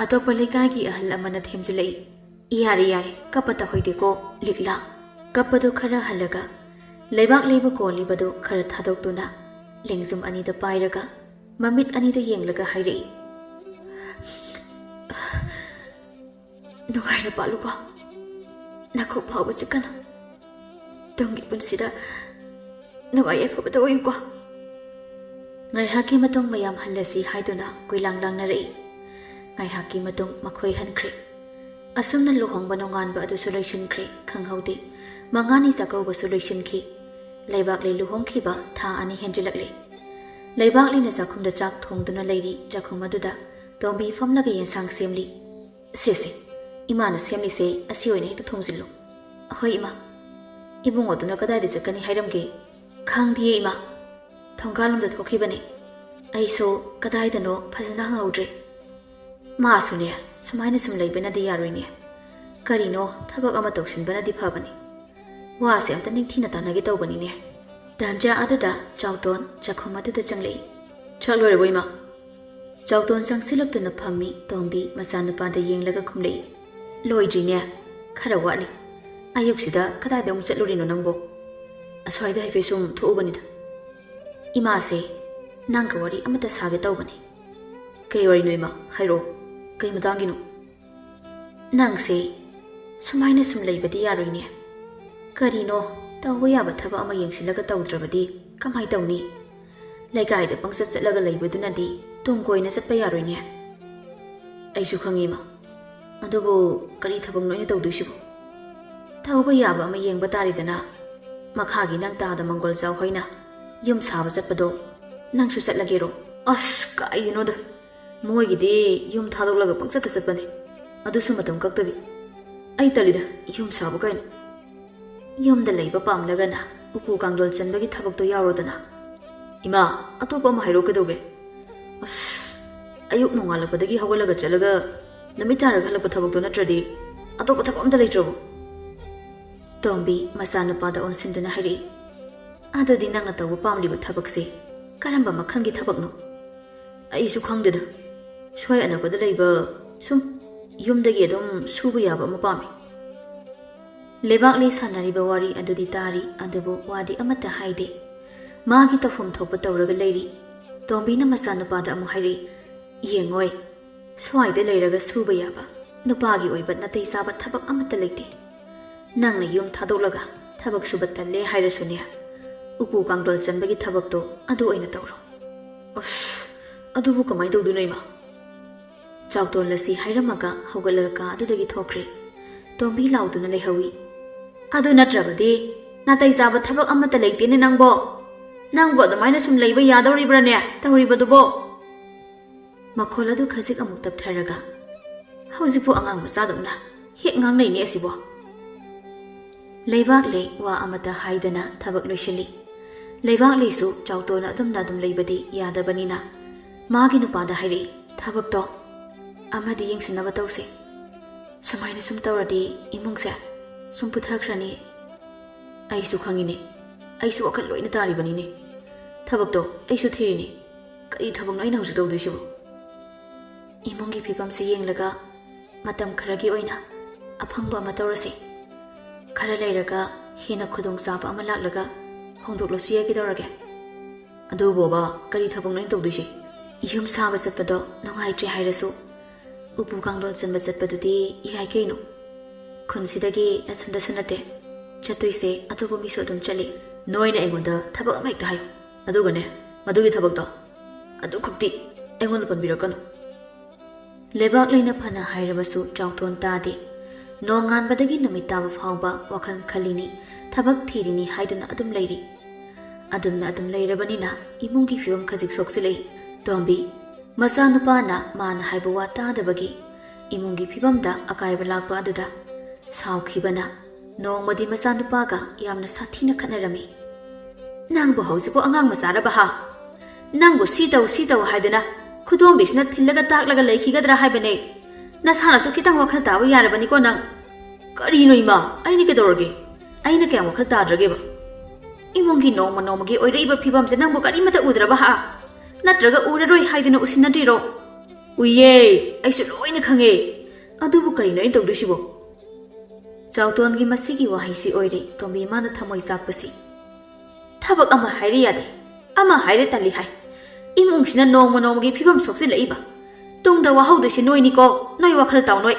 ꯑꯇꯣꯞꯄ ꯂꯩꯀꯥꯏꯒꯤ ꯑꯍꯜ ꯑꯃꯅ ꯊꯦꯝꯖꯤꯜꯂꯛꯏ꯫ "ꯌꯥꯔꯦ, ꯌꯥꯔꯦ, ꯀꯞꯄ ꯇꯧꯍꯩꯗꯦꯀꯣ, ꯂꯤꯛꯂꯥ꯫" ꯀꯞꯄꯗꯨ ꯈꯔ ꯍꯜꯂꯒ ꯂꯩꯕꯥꯛꯂꯩꯕꯨ ꯀꯣꯜꯂꯤꯕꯗꯨ ꯈꯔ ꯊꯥꯗꯣꯛꯇꯨꯅ ꯂꯦꯡꯖꯨꯝ ꯑꯅꯤꯗ ꯄꯥꯏꯔꯒ ꯃꯃꯤꯠ ꯑꯅꯤꯗ ꯌꯦꯡꯂꯒ ꯍꯥꯏꯔꯛꯏ, "ꯅꯨꯡꯉꯥꯏꯅ ꯄꯥꯜꯂꯨꯀꯣ, ꯅꯈꯣꯛ ꯐꯥꯎꯕ ꯆꯤꯛꯀꯅꯨ꯫ ꯇꯨꯡꯒꯤ ꯄꯨꯟꯁꯤꯗ ꯅꯨꯡꯉꯥꯏ ꯌꯥꯏꯐꯕꯗ ꯑꯣꯏꯌꯨꯀꯣ"꯫ ꯉꯥꯏꯍꯥꯛꯀꯤ ꯃꯇꯨꯡ ꯃꯌꯥꯝ ꯍꯜꯂꯁꯤ ꯍꯥꯏꯗꯨꯅ ꯀꯣꯏꯂꯥꯡ ꯂꯥꯡꯅꯔꯛꯏ꯫ ꯉꯥꯏꯍꯥꯛꯀꯤ ꯃꯇꯨꯡ ꯃꯈꯣꯏ ꯍꯟꯈ꯭ꯔꯦ꯫ ꯑꯁꯨꯝꯅ ꯂꯨꯍꯣꯡꯕ ꯅꯣꯡꯉꯥꯟꯕ ꯑꯗꯨꯁꯨ ꯂꯣꯏꯁꯤꯟꯈ꯭ꯔꯦ, ꯈꯪꯍꯧꯗꯦ꯫ ꯃꯉꯥꯅꯤ ꯆꯥꯛꯀꯧꯕꯁꯨ ꯂꯣꯏꯁꯤꯟꯈꯤ꯫ ꯂꯩꯕꯥꯛꯂꯩ ꯂꯨꯍꯣꯡꯈꯤꯕ ꯊꯥ ꯑꯅꯤ ꯍꯦꯟꯖꯤꯜꯂꯛꯂꯦ꯫ ꯂꯩꯕꯥꯛꯂꯩꯅ ꯆꯥꯛꯈꯨꯝꯗ ꯆꯥꯛ ꯊꯣꯡꯗꯨꯅ ꯂꯩꯔꯤ꯫ ꯆꯥꯛꯈꯨꯝ ꯑꯗꯨꯗ ꯇꯣꯝꯕꯤ ꯐꯝꯂꯒ ꯌꯦꯟꯁꯥꯡ ꯁꯦꯝꯂꯤ꯫ "ꯁꯦ ꯁꯦ, ꯏꯃꯥꯅ ꯁꯦꯝꯂꯤꯁꯦ ꯑꯁꯤ ꯑꯣꯏꯅ ꯍꯦꯛꯇ ꯊꯣꯡꯖꯤꯜꯂꯨ"꯫ "ꯍꯣꯏ ꯏꯃꯥ"꯫ "ꯏꯕꯨꯡꯉꯣꯗꯨꯅ ꯀꯗꯥꯏꯗ ꯆꯠꯀꯅꯤ ꯍꯥꯏꯔꯝꯒꯦ?" "ꯈꯪꯗꯤꯌꯦ ꯏꯃꯥ, ꯊꯣꯡꯒꯥꯜꯂꯣꯝꯗ ꯊꯣꯛꯈꯤꯕꯅꯦ꯫ ꯑꯩꯁꯨ ꯀꯗꯥꯏꯗꯅꯣ ꯐꯖꯅ ꯍꯪꯍꯧꯗ꯭ꯔꯦ꯫ ꯃꯥꯁꯨꯅꯦ, ꯁꯨꯃꯥꯏꯅ ꯁꯨꯝ ꯂꯩꯕꯅꯗꯤ ꯌꯥꯔꯣꯏꯅꯦ꯫ ꯀꯔꯤꯅꯣ ꯊꯕꯛ ꯑꯃ ꯇꯧꯁꯤꯟꯕꯅꯗꯤ ꯐꯕꯅꯤ꯫ ꯋꯥꯁꯦ ꯑꯝꯇ ꯅꯤꯡꯊꯤꯅ ꯇꯥꯟꯅꯒꯦ ꯇꯧꯕꯅꯤꯅꯦ"꯫ ꯇꯥꯟꯖꯥ ꯑꯗꯨꯗ ꯆꯥꯎꯇꯣꯟ ꯆꯥꯛꯈꯨꯝ ꯑꯗꯨꯗ ꯆꯪꯂꯛꯏ꯫ "ꯆꯥꯛ ꯂꯣꯏꯔꯕꯣ ꯏꯃꯥ?" ꯆꯥꯎꯇꯣꯟ ꯆꯪꯁꯤꯜꯂꯛꯇꯨꯅ ꯐꯝꯃꯤ꯫ ꯇꯣꯝꯕꯤ ꯃꯆꯥꯅꯨꯄꯥꯗ ꯌꯦꯡꯂꯒ ꯈꯨꯝꯂꯛꯏ꯫ "ꯂꯣꯏꯗ꯭ꯔꯤꯅꯦ, ꯈꯔ ꯋꯥꯠꯂꯤ꯫ ꯑꯌꯨꯛꯁꯤꯗ ꯀꯗꯥꯏꯗ ꯑꯃꯨꯛ ꯆꯠꯂꯨꯔꯤꯅꯣ ꯅꯪꯕꯣ?" "ꯑꯁ꯭ꯋꯥꯏꯗ ꯍꯥꯏꯐꯦꯠ ꯁꯨꯝ ꯊꯣꯛꯎꯕꯅꯤꯗ"꯫ "ꯏꯃꯥꯁꯦ, ꯅꯪꯒ ꯋꯥꯔꯤ ꯑꯃꯇ ꯁꯥꯒꯦ ꯇꯧꯕꯅꯤ"꯫ "ꯀꯩ ꯋꯥꯔꯤꯅꯣ ꯏꯃꯥ? ꯍꯥꯏꯔꯛꯑꯣ꯫ ꯀꯩ ꯃꯇꯥꯡꯒꯤꯅꯣ?" "ꯅꯪꯁꯦ ꯁꯨꯃꯥꯏꯅ ꯁꯨꯝ ꯂꯩꯕꯗꯤ ꯌꯥꯔꯣꯏꯅꯦ꯫ ꯀꯔꯤꯅꯣ ꯇꯧꯕ ꯌꯥꯕ ꯊꯕꯛ ꯑꯃ ꯌꯦꯡꯁꯤꯜꯂꯒ ꯇꯧꯗ꯭ꯔꯕꯗꯤ ꯀꯃꯥꯏ ꯇꯧꯅꯤ? ꯂꯩꯀꯥꯏꯗ ꯄꯪꯆꯠ ꯆꯠꯂꯒ ꯂꯩꯕꯗꯨꯅꯗꯤ ꯇꯨꯡ ꯀꯣꯏꯅ ꯆꯠꯄ ꯌꯥꯔꯣꯏꯅꯦ"꯫ "ꯑꯩꯁꯨ ꯈꯪꯉꯤ ꯏꯃꯥ, ꯑꯗꯨꯕꯨ ꯀꯔꯤ ꯊꯕꯛꯅꯣ ꯑꯩꯅ ꯇꯧꯗꯣꯏꯁꯤꯕꯣ?" "ꯇꯧꯕ ꯌꯥꯕ ꯑꯃ ꯌꯦꯡꯕ ꯇꯥꯔꯦꯗꯅ꯫ ꯃꯈꯥꯒꯤ ꯅꯪ ꯇꯥꯗ ꯃꯪꯒꯣꯜ ꯆꯥꯎ ꯍꯣꯏꯅ ꯌꯨꯝ ꯁꯥꯕ ꯆꯠꯄꯗꯣ ꯅꯪꯁꯨ ꯆꯠꯂꯒꯦꯔꯣ?" "ꯑꯁ, ꯀꯥꯏꯗꯩꯅꯣꯗ꯫ ꯃꯣꯏꯒꯤꯗꯤ ꯌꯨꯝ ꯊꯥꯗꯣꯛꯂꯒ ꯄꯪꯆꯠꯇ ꯆꯠꯄꯅꯦ꯫ ꯑꯗꯨꯁꯨ ꯃꯇꯝ ꯀꯛꯇꯕꯤ꯫ ꯑꯩ ꯇꯜꯂꯤꯗ, ꯌꯨꯝ ꯁꯥꯕ ꯀꯥꯏꯅ꯫ ꯌꯨꯝꯗ ꯂꯩꯕ ꯄꯥꯝꯂꯒꯅ ꯎꯄꯨ ꯀꯥꯡꯊꯣꯜ ꯆꯟꯕꯒꯤ ꯊꯕꯛꯇꯣ ꯌꯥꯎꯔꯣꯗꯅ"꯫ "ꯏꯃꯥ, ꯑꯇꯣꯞꯄ ꯑꯃ ꯍꯥꯏꯔꯛꯑꯣ ꯀꯩꯗꯧꯒꯦ?" "ꯑꯁ, ꯑꯌꯨꯛ ꯅꯣꯡꯉꯥꯜꯂꯛꯄꯗꯒꯤ ꯍꯧꯒꯠꯂꯒ ꯆꯠꯂꯒ ꯅꯨꯃꯤꯠ ꯇꯥꯔꯒ ꯍꯜꯂꯛꯄ ꯊꯕꯛꯇꯣ ꯅꯠꯇ꯭ꯔꯗꯤ ꯑꯇꯣꯞꯄ ꯊꯕꯛ ꯑꯝꯇ ꯂꯩꯇ꯭ꯔꯕꯣ?" ꯇꯣꯝꯕꯤ ꯃꯆꯥꯅꯨꯄꯥꯗ ꯑꯣꯟꯁꯤꯟꯗꯨꯅ ꯍꯥꯏꯔꯛꯏ꯫ "ꯑꯗꯨꯗꯤ ꯅꯪꯅ ꯇꯧꯕ ꯄꯥꯝꯂꯤꯕ ꯊꯕꯛꯁꯦ ꯀꯔꯝꯕ ꯃꯈꯜꯒꯤ ꯊꯕꯛꯅꯣ?" "ꯑꯩꯁꯨ ꯈꯪꯗꯦꯗ, ꯁ꯭ꯋꯥꯏ ꯑꯅꯛꯄꯗ ꯂꯩꯕ ꯁꯨꯝ ꯌꯨꯝꯗꯒꯤ ꯑꯗꯨꯝ ꯁꯨꯕ ꯌꯥꯕ ꯑꯃ ꯄꯥꯝꯃꯤ"꯫ ꯂꯩꯕꯥꯛꯂꯩ ꯁꯥꯟꯅꯔꯤꯕ ꯋꯥꯔꯤ ꯑꯗꯨꯗꯤ ꯇꯥꯔꯤ, ꯑꯗꯨꯕꯨ ꯋꯥꯗꯤ ꯑꯃꯠꯇ ꯍꯥꯏꯗꯦ꯫ ꯃꯥꯒꯤ ꯇꯧꯐꯝ ꯊꯣꯛꯄ ꯇꯧꯔꯒ ꯂꯩꯔꯤ꯫ ꯇꯣꯝꯕꯤꯅ ꯃꯆꯥꯅꯨꯄꯥꯗ ꯑꯃꯨꯛ ꯍꯥꯏꯔꯛꯏ, "ꯌꯦꯡꯉꯣꯏ, ꯁ꯭ꯋꯥꯏꯗ ꯂꯩꯔꯒ ꯁꯨꯕ ꯌꯥꯕ ꯅꯨꯄꯥꯒꯤ ꯑꯣꯏꯕ ꯅꯥꯇꯩ ꯆꯥꯕ ꯊꯕꯛ ꯑꯃꯠꯇ ꯂꯩꯇꯦ꯫ ꯅꯪꯅ ꯌꯨꯝ ꯊꯥꯗꯣꯛꯂꯒ ꯊꯕꯛ ꯁꯨꯕ ꯇꯜꯂꯦ ꯍꯥꯏꯔꯁꯨꯅꯦ, ꯎꯄꯨ ꯀꯥꯡꯊꯣꯜ ꯆꯟꯕꯒꯤ ꯊꯕꯛꯇꯣ ꯑꯗꯨ ꯑꯣꯏꯅ ꯇꯧꯔꯣ꯫" "ꯑꯁ, ꯑꯗꯨꯕꯨ ꯀꯃꯥꯏꯅ ꯇꯧꯗꯣꯏꯅꯣ, ꯏꯃꯥ?" ꯆꯥꯎꯇꯣꯟ ꯂꯁꯤ ꯍꯥꯏꯔꯝꯃꯒ ꯍꯧꯒꯠꯂꯒ ꯀꯥ ꯑꯗꯨꯗꯒꯤ ꯊꯣꯛꯈ꯭ꯔꯦ꯫ ꯇꯣꯝꯕꯤ ꯂꯥꯎꯗꯨꯅ ꯂꯩꯍꯧꯏ, "ꯑꯗꯨ ꯅꯠꯇ꯭ꯔꯕꯗꯤ ꯅꯥꯇꯩ ꯆꯥꯕ ꯊꯕꯛ ꯑꯃꯠꯇ ꯂꯩꯇꯦꯅꯦ ꯅꯪꯕꯣ꯫ ꯅꯪꯕꯨ ꯑꯗꯨꯃꯥꯏꯅ ꯁꯨꯝ ꯂꯩꯕ ꯌꯥꯗꯧꯔꯤꯕ꯭ꯔꯥꯅꯦ ꯇꯧꯔꯤꯕꯗꯨꯕꯣ?" ꯃꯈꯣꯜ ꯑꯗꯨ ꯈꯖꯤꯛ ꯑꯃꯨꯛ ꯇꯞꯊꯔꯒ, "ꯍꯧꯖꯤꯛꯄꯨ ꯑꯉꯥꯡ ꯃꯆꯥꯗꯧꯅ ꯍꯦꯛ ꯉꯥꯡꯅꯩꯅꯦ ꯑꯁꯤꯕꯣ꯫" ꯂꯩꯕꯥꯛꯂꯩ ꯋꯥ ꯑꯃꯠꯇ ꯍꯥꯏꯗꯅ ꯊꯕꯛ ꯂꯣꯏꯁꯤꯜꯂꯤ꯫ ꯂꯩꯕꯥꯛꯂꯩꯁꯨ ꯆꯥꯎꯇꯣꯟ ꯑꯗꯨꯝꯅ ꯑꯗꯨꯝ ꯂꯩꯕꯗꯤ ꯌꯥꯗꯕꯅꯤꯅ ꯃꯥꯒꯤ ꯅꯨꯄꯥꯗ ꯍꯥꯏꯔꯛꯏ, "ꯊꯕꯛꯇꯣ ꯑꯃꯗꯤ ꯌꯦꯡꯁꯤꯟꯅꯕ ꯇꯧꯁꯦ꯫ ꯁꯨꯃꯥꯏꯅ ꯁꯨꯝ ꯇꯧꯔꯗꯤ ꯏꯃꯨꯡꯁꯦ ꯁꯨꯝ ꯄꯨꯊꯈ꯭ꯔꯅꯤ꯫" "ꯑꯩꯁꯨ ꯈꯪꯉꯤꯅꯦ, ꯑꯩꯁꯨ ꯋꯥꯈꯜ ꯂꯣꯏꯅ ꯇꯥꯔꯤꯕꯅꯤꯅꯦ꯫ ꯊꯕꯛꯇꯣ ꯑꯩꯁꯨ ꯊꯤꯔꯤꯅꯤ꯫ ꯀꯔꯤ ꯊꯕꯛꯅꯣ ꯑꯩꯅ ꯍꯧꯖꯤꯛ ꯇꯧꯗꯣꯏꯁꯤꯕꯣ?" "ꯏꯃꯨꯡꯒꯤ ꯐꯤꯕꯝꯁꯤ ꯌꯦꯡꯂꯒ ꯃꯇꯝ ꯈꯔꯒꯤ ꯑꯣꯏꯅ ꯑꯐꯪꯕ ꯑꯃ ꯇꯧꯔꯁꯤ꯫ ꯈꯔ ꯂꯩꯔꯒ ꯍꯦꯟꯅ ꯈꯨꯗꯣꯡꯆꯥꯕ ꯑꯃ ꯂꯥꯛꯂꯒ ꯍꯣꯡꯗꯣꯛꯂꯁꯨ ꯌꯥꯏ, ꯀꯩꯗꯧꯔꯒꯦ?" "ꯑꯗꯨꯕꯣꯕ, ꯀꯔꯤ ꯊꯕꯛꯅꯣ ꯑꯩꯅ ꯇꯧꯗꯣꯏꯁꯦ?" "ꯌꯨꯝ ꯁꯥꯕ ꯆꯠꯄꯗꯣ ꯅꯨꯡꯉꯥꯏꯇ꯭ꯔꯦ ꯍꯥꯏꯔꯁꯨ, ꯎꯄꯨ ꯀꯥꯡꯊꯣꯜ ꯆꯟꯕ ꯆꯠꯄꯗꯨꯗꯤ ꯌꯥꯏ ꯀꯩꯅꯣ꯫ ꯈꯨꯟꯁꯤꯗꯒꯤ ꯅꯊꯟꯗꯁꯨ ꯅꯠꯇꯦ ꯆꯠꯇꯣꯏꯁꯦ, ꯑꯇꯣꯞꯄ ꯃꯤꯁꯨ ꯑꯗꯨꯝ ꯆꯠꯂꯤ꯫" "ꯅꯣꯏꯅ ꯑꯩꯉꯣꯟꯗ ꯊꯕꯛ ꯑꯃ ꯍꯦꯛꯇ ꯍꯥꯏꯌꯨ, ꯑꯗꯨꯒꯅꯦ, ꯃꯗꯨꯒꯤ ꯊꯕꯛꯇꯣ ꯑꯗꯨꯈꯛꯇꯤ ꯑꯩꯉꯣꯟꯗ ꯄꯟꯕꯤꯔꯛꯀꯅꯨ꯫" ꯂꯩꯕꯥꯛꯂꯩꯅ ꯐꯅ ꯍꯥꯏꯔꯕꯁꯨ ꯆꯥꯎꯇꯣꯟ ꯇꯥꯗꯦ꯫ ꯅꯣꯡꯉꯥꯟꯕꯗꯒꯤ ꯅꯨꯃꯤꯠ ꯇꯥꯕ ꯐꯥꯎꯕ ꯋꯥꯈꯜ ꯈꯜꯂꯤꯅꯤ, ꯊꯕꯛ ꯊꯤꯔꯤꯅꯤ ꯍꯥꯏꯗꯨꯅ ꯑꯗꯨꯝ ꯂꯩꯔꯤ꯫ ꯑꯗꯨꯝꯅ ꯑꯗꯨꯝ ꯂꯩꯔꯕꯅꯤꯅ ꯏꯃꯨꯡꯒꯤ ꯐꯤꯕꯝ ꯈꯖꯤꯛ ꯁꯣꯛꯆꯤꯜꯂꯛꯏ꯫ ꯇꯣꯝꯕꯤ, ꯃꯆꯥꯅꯨꯄꯥꯅ ꯃꯥꯅ ꯍꯥꯏꯕ ꯋꯥ ꯇꯥꯗꯕꯒꯤ ꯏꯃꯨꯡꯒꯤ ꯐꯤꯕꯝꯗ ꯑꯀꯥꯏꯕ ꯂꯥꯛꯄ ꯑꯗꯨꯗ ꯁꯥꯎꯈꯤꯕꯅ ꯅꯣꯡꯃꯗꯤ ꯃꯆꯥꯅꯨꯄꯥꯒ ꯌꯥꯝꯅ ꯁꯥꯊꯤꯅ ꯈꯠꯅꯔꯝꯃꯤ꯫ "ꯅꯪꯕꯨ ꯍꯧꯖꯤꯛꯄꯨ ꯑꯉꯥꯡ ꯃꯆꯥꯔꯕ ꯍꯥ? ꯅꯪꯕꯨ ꯁꯤ ꯇꯧ, ꯁꯤ ꯇꯧ ꯍꯥꯏꯗꯅ ꯈꯨꯗꯣꯝꯕꯤꯁꯤꯅ ꯊꯤꯜꯂꯒ ꯇꯥꯛꯂꯒ ꯂꯩꯈꯤꯒꯗ꯭ꯔꯥ ꯍꯥꯏꯕꯅꯦ? ꯅꯁꯥꯅꯁꯨ ꯈꯤꯇꯪ ꯋꯥꯈꯜ ꯇꯥꯕ ꯌꯥꯔꯕꯅꯤꯀꯣ ꯅꯪ꯫" "ꯀꯔꯤꯅꯣ ꯏꯃꯥ? ꯑꯩꯅ ꯀꯩꯗꯧꯔꯒꯦ? ꯑꯩꯅ ꯀꯌꯥꯝ ꯋꯥꯈꯜ ꯇꯥꯗ꯭ꯔꯒꯦꯕ? ꯏꯃꯨꯡꯒꯤ ꯅꯣꯡꯃ ꯅꯣꯡꯃꯒꯤ ꯑꯣꯏꯔꯛꯏꯕ ꯐꯤꯕꯝꯁꯦ ꯅꯪꯕꯨ ꯀꯔꯤꯃꯠꯇ ꯎꯗ꯭ꯔꯕ ꯍꯥ? ꯅꯠꯇ꯭ꯔꯒ ꯎꯔꯔꯣꯏ ꯍꯥꯏꯗꯨꯅ ꯎꯁꯤꯟꯅꯗ꯭ꯔꯤꯔꯣ?" "ꯎꯏꯌꯦ, ꯑꯩꯁꯨ ꯂꯣꯏꯅ ꯈꯪꯉꯦ꯫ ꯑꯗꯨꯕꯨ ꯀꯔꯤꯅꯣ ꯑꯩꯅ ꯇꯧꯗꯣꯏꯁꯤꯕꯣ?" ꯆꯥꯎꯇꯣꯟꯒꯤ ꯃꯁꯤꯒꯤ ꯋꯥꯍꯩꯁꯤ ꯑꯣꯏꯔꯦ ꯇꯣꯝꯕꯤ ꯃꯥꯅ ꯊꯃꯣꯏ ꯆꯥꯛꯄꯁꯤ꯫ "ꯊꯕꯛ ꯑꯃ ꯍꯥꯏꯔꯦ ꯌꯥꯗꯦ, ꯑꯃ ꯍꯥꯏꯔꯦ ꯇꯜꯂꯤ ꯍꯥꯏ꯫ ꯏꯃꯨꯡꯁꯤꯅ ꯅꯣꯡꯃ ꯅꯣꯡꯃꯒꯤ ꯐꯤꯕꯝ ꯁꯣꯛꯆꯤꯜꯂꯛꯏꯕ꯫ ꯇꯨꯡꯗ ꯋꯥꯍꯧꯗꯣꯏꯁꯤ ꯅꯣꯏꯅꯤꯀꯣ, ꯅꯣꯏ ꯋꯥꯈꯜ ꯇꯥꯎ ꯅꯣꯏ꯫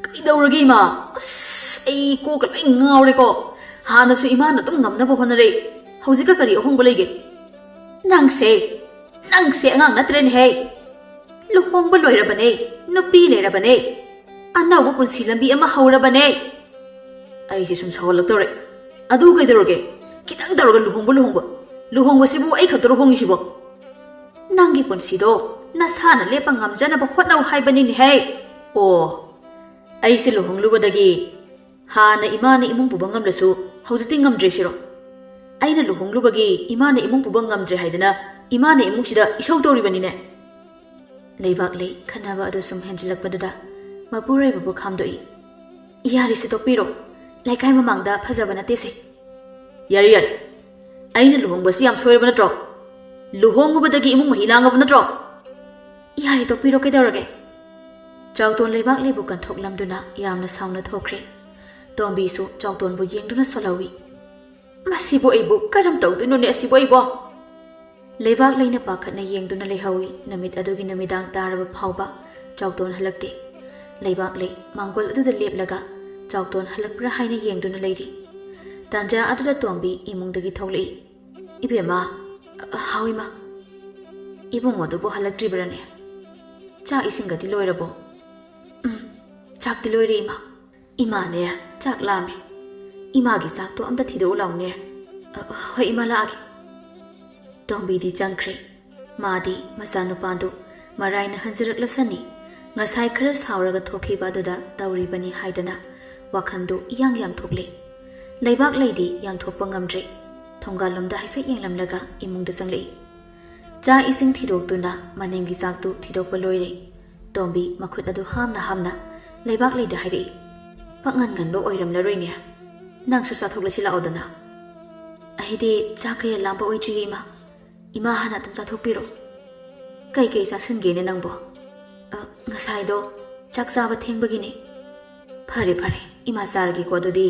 ꯀꯩꯗꯧꯔꯒꯦ ꯏꯃꯥ? ꯑꯁ, ꯑꯩ ꯀꯣꯛꯀ ꯂꯣꯏ ꯉꯥꯎꯔꯦꯀꯣ꯫ ꯍꯥꯟꯅꯁꯨ ꯏꯃꯥꯅ ꯑꯗꯨꯝ ꯉꯝꯅꯕ ꯍꯣꯠꯅꯔꯦ꯫ ꯍꯧꯖꯤꯛꯀ ꯀꯔꯤ ꯑꯍꯣꯡꯕ ꯂꯩꯒꯦ? ꯅꯪꯁꯦ, ꯅꯪꯁꯦ ꯑꯉꯥꯡ ꯅꯠꯇ꯭ꯔꯦꯅꯦꯍꯦ꯫ ꯂꯨꯍꯣꯡꯕ ꯂꯣꯏꯔꯕꯅꯦ, ꯅꯨꯄꯤ ꯂꯩꯔꯕꯅꯦ꯫ ꯑꯅꯧꯕ ꯄꯨꯟꯁꯤ ꯂꯝꯕꯤ ꯑꯃ ꯍꯧꯔꯕꯅꯦ꯫ ꯑꯩꯁꯦ ꯁꯨꯝ ꯁꯥꯎꯍꯜꯂꯛꯇꯧꯔꯦ꯫ ꯑꯗꯨ ꯀꯩꯗꯧꯔꯒꯦ? ꯈꯤꯇꯪ ꯇꯧꯔꯒ ꯂꯨꯍꯣꯡꯕ, ꯂꯨꯍꯣꯡꯕ꯫ ꯂꯨꯍꯣꯡꯕꯁꯤꯕꯨ ꯑꯩ ꯈꯛꯇꯔꯣ ꯍꯣꯡꯉꯤꯁꯤꯕꯣ? ꯅꯪꯒꯤ ꯄꯨꯟꯁꯤꯗꯣ ꯅꯁꯥꯅ ꯂꯦꯞꯄ ꯉꯝꯖꯅꯕ ꯍꯣꯠꯅꯧ ꯍꯥꯏꯕꯅꯤꯅꯦꯍꯦ꯫ ꯑꯣ, ꯑꯩꯁꯦ ꯂꯨꯍꯣꯡꯂꯨꯕꯗꯒꯤ ꯍꯥꯟꯅ ꯏꯃꯥꯅ ꯏꯃꯨꯡ ꯄꯨꯕ ꯉꯝꯂꯁꯨ ꯍꯧꯖꯤꯛꯇꯤ ꯉꯝꯗ꯭ꯔꯦ ꯁꯤꯔꯣ? ꯑꯩꯅ ꯂꯨꯍꯣꯡꯂꯨꯕꯒꯤ ꯏꯃꯥꯅ ꯏꯃꯨꯡ ꯄꯨꯕ ꯉꯝꯗ꯭ꯔꯦ ꯍꯥꯏꯗꯅ ꯏꯃꯥꯅ ꯏꯃꯨꯡꯁꯤꯗ ꯏꯁꯧ ꯇꯧꯔꯤꯕꯅꯤꯅꯦ꯫ ꯂꯩꯕꯥꯛꯂꯩ ꯈꯟꯅꯕ ꯑꯗꯨ ꯁꯨꯝ ꯍꯦꯟꯖꯤꯜꯂꯛꯄꯗꯨꯗ ꯃꯄꯨꯔꯣꯏꯕꯕꯨ ꯈꯥꯝꯗꯣꯛꯏ꯫ ꯌꯥꯔꯦꯁꯦ, ꯇꯣꯛꯄꯤꯔꯣ꯫ ꯂꯩꯀꯥꯏ ꯃꯃꯥꯡꯗ ꯐꯖꯕ ꯅꯠꯇꯦꯁꯦ꯫ ꯌꯥꯔꯦ, ꯌꯥꯔꯦ꯫ ꯑꯩꯅ ꯂꯨꯍꯣꯡꯕꯁꯤ ꯌꯥꯝ ꯁꯣꯏꯔꯕ ꯅꯠꯇ꯭ꯔꯣ? ꯂꯨꯍꯣꯡꯉꯨꯕꯗꯒꯤ ꯏꯃꯨꯡ ꯃꯍꯤ ꯂꯥꯡꯉꯕ ꯅꯠꯇ꯭ꯔꯣ? ꯌꯥꯔꯦ, ꯇꯣꯛꯄꯤꯔꯣ, ꯀꯩꯗꯧꯔꯒꯦ? ꯆꯥꯎꯇꯣꯟ ꯂꯩꯕꯥꯛꯂꯩꯕꯨ ꯀꯟꯊꯣꯛꯂꯝꯗꯨꯅ ꯌꯥꯝꯅ ꯁꯥꯎꯅ ꯊꯣꯛꯈ꯭ꯔꯦ꯫ ꯇꯣꯝꯕꯤꯁꯨ ꯆꯥꯎꯇꯣꯟꯕꯨ ꯌꯦꯡꯗꯨꯅ ꯁꯣꯜꯍꯧꯏ꯫ ꯃꯁꯤꯕꯨ ꯑꯩꯕꯨ ꯀꯔꯝ ꯇꯧꯗꯣꯏꯅꯣꯅꯦ ꯑꯁꯤꯕꯨ ꯑꯩꯕꯣ? ꯂꯩꯕꯥꯛꯂꯩꯅ ꯄꯥꯈꯠꯅ ꯌꯦꯡꯗꯨꯅ ꯂꯩꯍꯧꯏ꯫ ꯅꯨꯃꯤꯠ ꯑꯗꯨꯒꯤ ꯅꯨꯃꯤꯗꯥꯡ ꯇꯥꯔꯕ ꯐꯥꯎꯕ ꯆꯥꯎꯇꯣꯟ ꯍꯜꯂꯛꯇꯦ꯫ ꯂꯩꯕꯥꯛꯂꯩ ꯃꯥꯡꯒꯣꯜ ꯑꯗꯨꯗ ꯂꯦꯞꯂꯒ ꯆꯥꯎꯇꯣꯟ ꯍꯜꯂꯛꯄ꯭ꯔꯥ ꯍꯥꯏꯅ ꯌꯦꯡꯗꯨꯅ ꯂꯩꯔꯤ꯫ ꯇꯥꯟꯖꯥ ꯑꯗꯨꯗ ꯇꯣꯝꯕꯤ ꯏꯃꯨꯡꯗꯒꯤ ꯊꯣꯛꯂꯛꯏ꯫ "ꯏꯕꯦꯝꯃ!" "ꯍꯥꯎ ꯏꯃꯥ꯫" "ꯏꯕꯨꯡꯉꯣꯗꯨꯕꯨ ꯍꯜꯂꯛꯇ꯭ꯔꯤꯕ꯭ꯔꯥꯅꯦ? ꯆꯥꯛ ꯏꯁꯤꯡꯒꯗꯤ ꯂꯣꯏꯔꯕꯣ?" "ꯎꯝ, ꯆꯥꯛꯇꯤ ꯂꯣꯏꯔꯦ ꯏꯃꯥ꯫ ꯏꯃꯥꯅꯦ, ꯆꯥꯛ ꯂꯥꯝꯃꯦ꯫ ꯏꯃꯥꯒꯤ ꯆꯥꯛꯇꯣ ꯑꯝꯇ ꯊꯤꯗꯣꯛꯎ ꯂꯥꯎꯅꯦ꯫" "ꯑ, ꯍꯣꯏ ꯏꯃꯥ, ꯂꯥꯛꯑꯒꯦ꯫" ꯇꯣꯝꯕꯤꯗꯤ ꯆꯪꯈ꯭ꯔꯦ꯫ ꯃꯥꯗꯤ ꯃꯆꯥꯅꯨꯄꯥꯗꯨ ꯃꯔꯥꯏꯅ ꯍꯟꯖꯔꯛꯂꯁꯅꯤ, ꯉꯁꯥꯏ ꯈꯔ ꯁꯥꯎꯔꯒ ꯊꯣꯛꯈꯤꯕ ꯑꯗꯨꯗ ꯇꯧꯔꯤꯕꯅꯤ ꯍꯥꯏꯗꯅ ꯋꯥꯈꯜꯗꯨ ꯏꯌꯥꯡ ꯌꯥꯡꯊꯣꯛꯂꯦ꯫ ꯂꯩꯕꯥꯛꯂꯩꯗꯤ ꯌꯥꯡꯊꯣꯛꯄ ꯉꯝꯗ꯭ꯔꯦ꯫ ꯊꯣꯡꯒꯥꯜꯂꯣꯝꯗ ꯍꯥꯏꯐꯦꯠ ꯌꯦꯡꯂꯝꯂꯒ ꯏꯃꯨꯡꯗ ꯆꯪꯂꯛꯏ꯫ ꯆꯥꯛ ꯏꯁꯤꯡ ꯊꯤꯗꯣꯛꯇꯨꯅ ꯃꯅꯤꯡꯒꯤ ꯆꯥꯛꯇꯨ ꯊꯤꯗꯣꯛꯄ ꯂꯣꯏꯔꯦ꯫ ꯇꯣꯝꯕꯤ ꯃꯈꯨꯠ ꯑꯗꯨ ꯍꯥꯝꯅ ꯍꯥꯝꯅ ꯂꯩꯕꯥꯛꯂꯩꯗ ꯍꯥꯏꯔꯛꯏ, "ꯄꯥꯛꯉꯟ ꯉꯟꯕ ꯑꯣꯏꯔꯝꯂꯔꯣꯏꯅꯦ꯫ ꯅꯪꯁꯨ ꯆꯥꯊꯣꯛꯂꯁꯤ ꯂꯥꯛꯑꯣꯗꯅ꯫" "ꯑꯩꯗꯤ ꯆꯥꯛ ꯀꯌꯥ ꯂꯥꯝꯕ ꯑꯣꯏꯗ꯭ꯔꯤꯌꯦ ꯏꯃꯥ꯫ ꯏꯃꯥ ꯍꯥꯟꯅ ꯑꯗꯨꯝ ꯆꯥꯊꯣꯛꯄꯤꯔꯣ꯫" "ꯀꯩꯀꯩ ꯆꯥꯁꯤꯟꯒꯦꯅꯦ ꯅꯪꯕꯣ?" "ꯑ, ꯉꯁꯥꯏꯗꯣ ꯆꯥꯛ ꯆꯥꯕ ꯊꯦꯡꯕꯒꯤꯅꯦ꯫" "ꯐꯔꯦ, ꯐꯔꯦ, ꯏꯃꯥ ꯆꯥꯔꯒꯦꯀꯣ ꯑꯗꯨꯗꯤ꯫"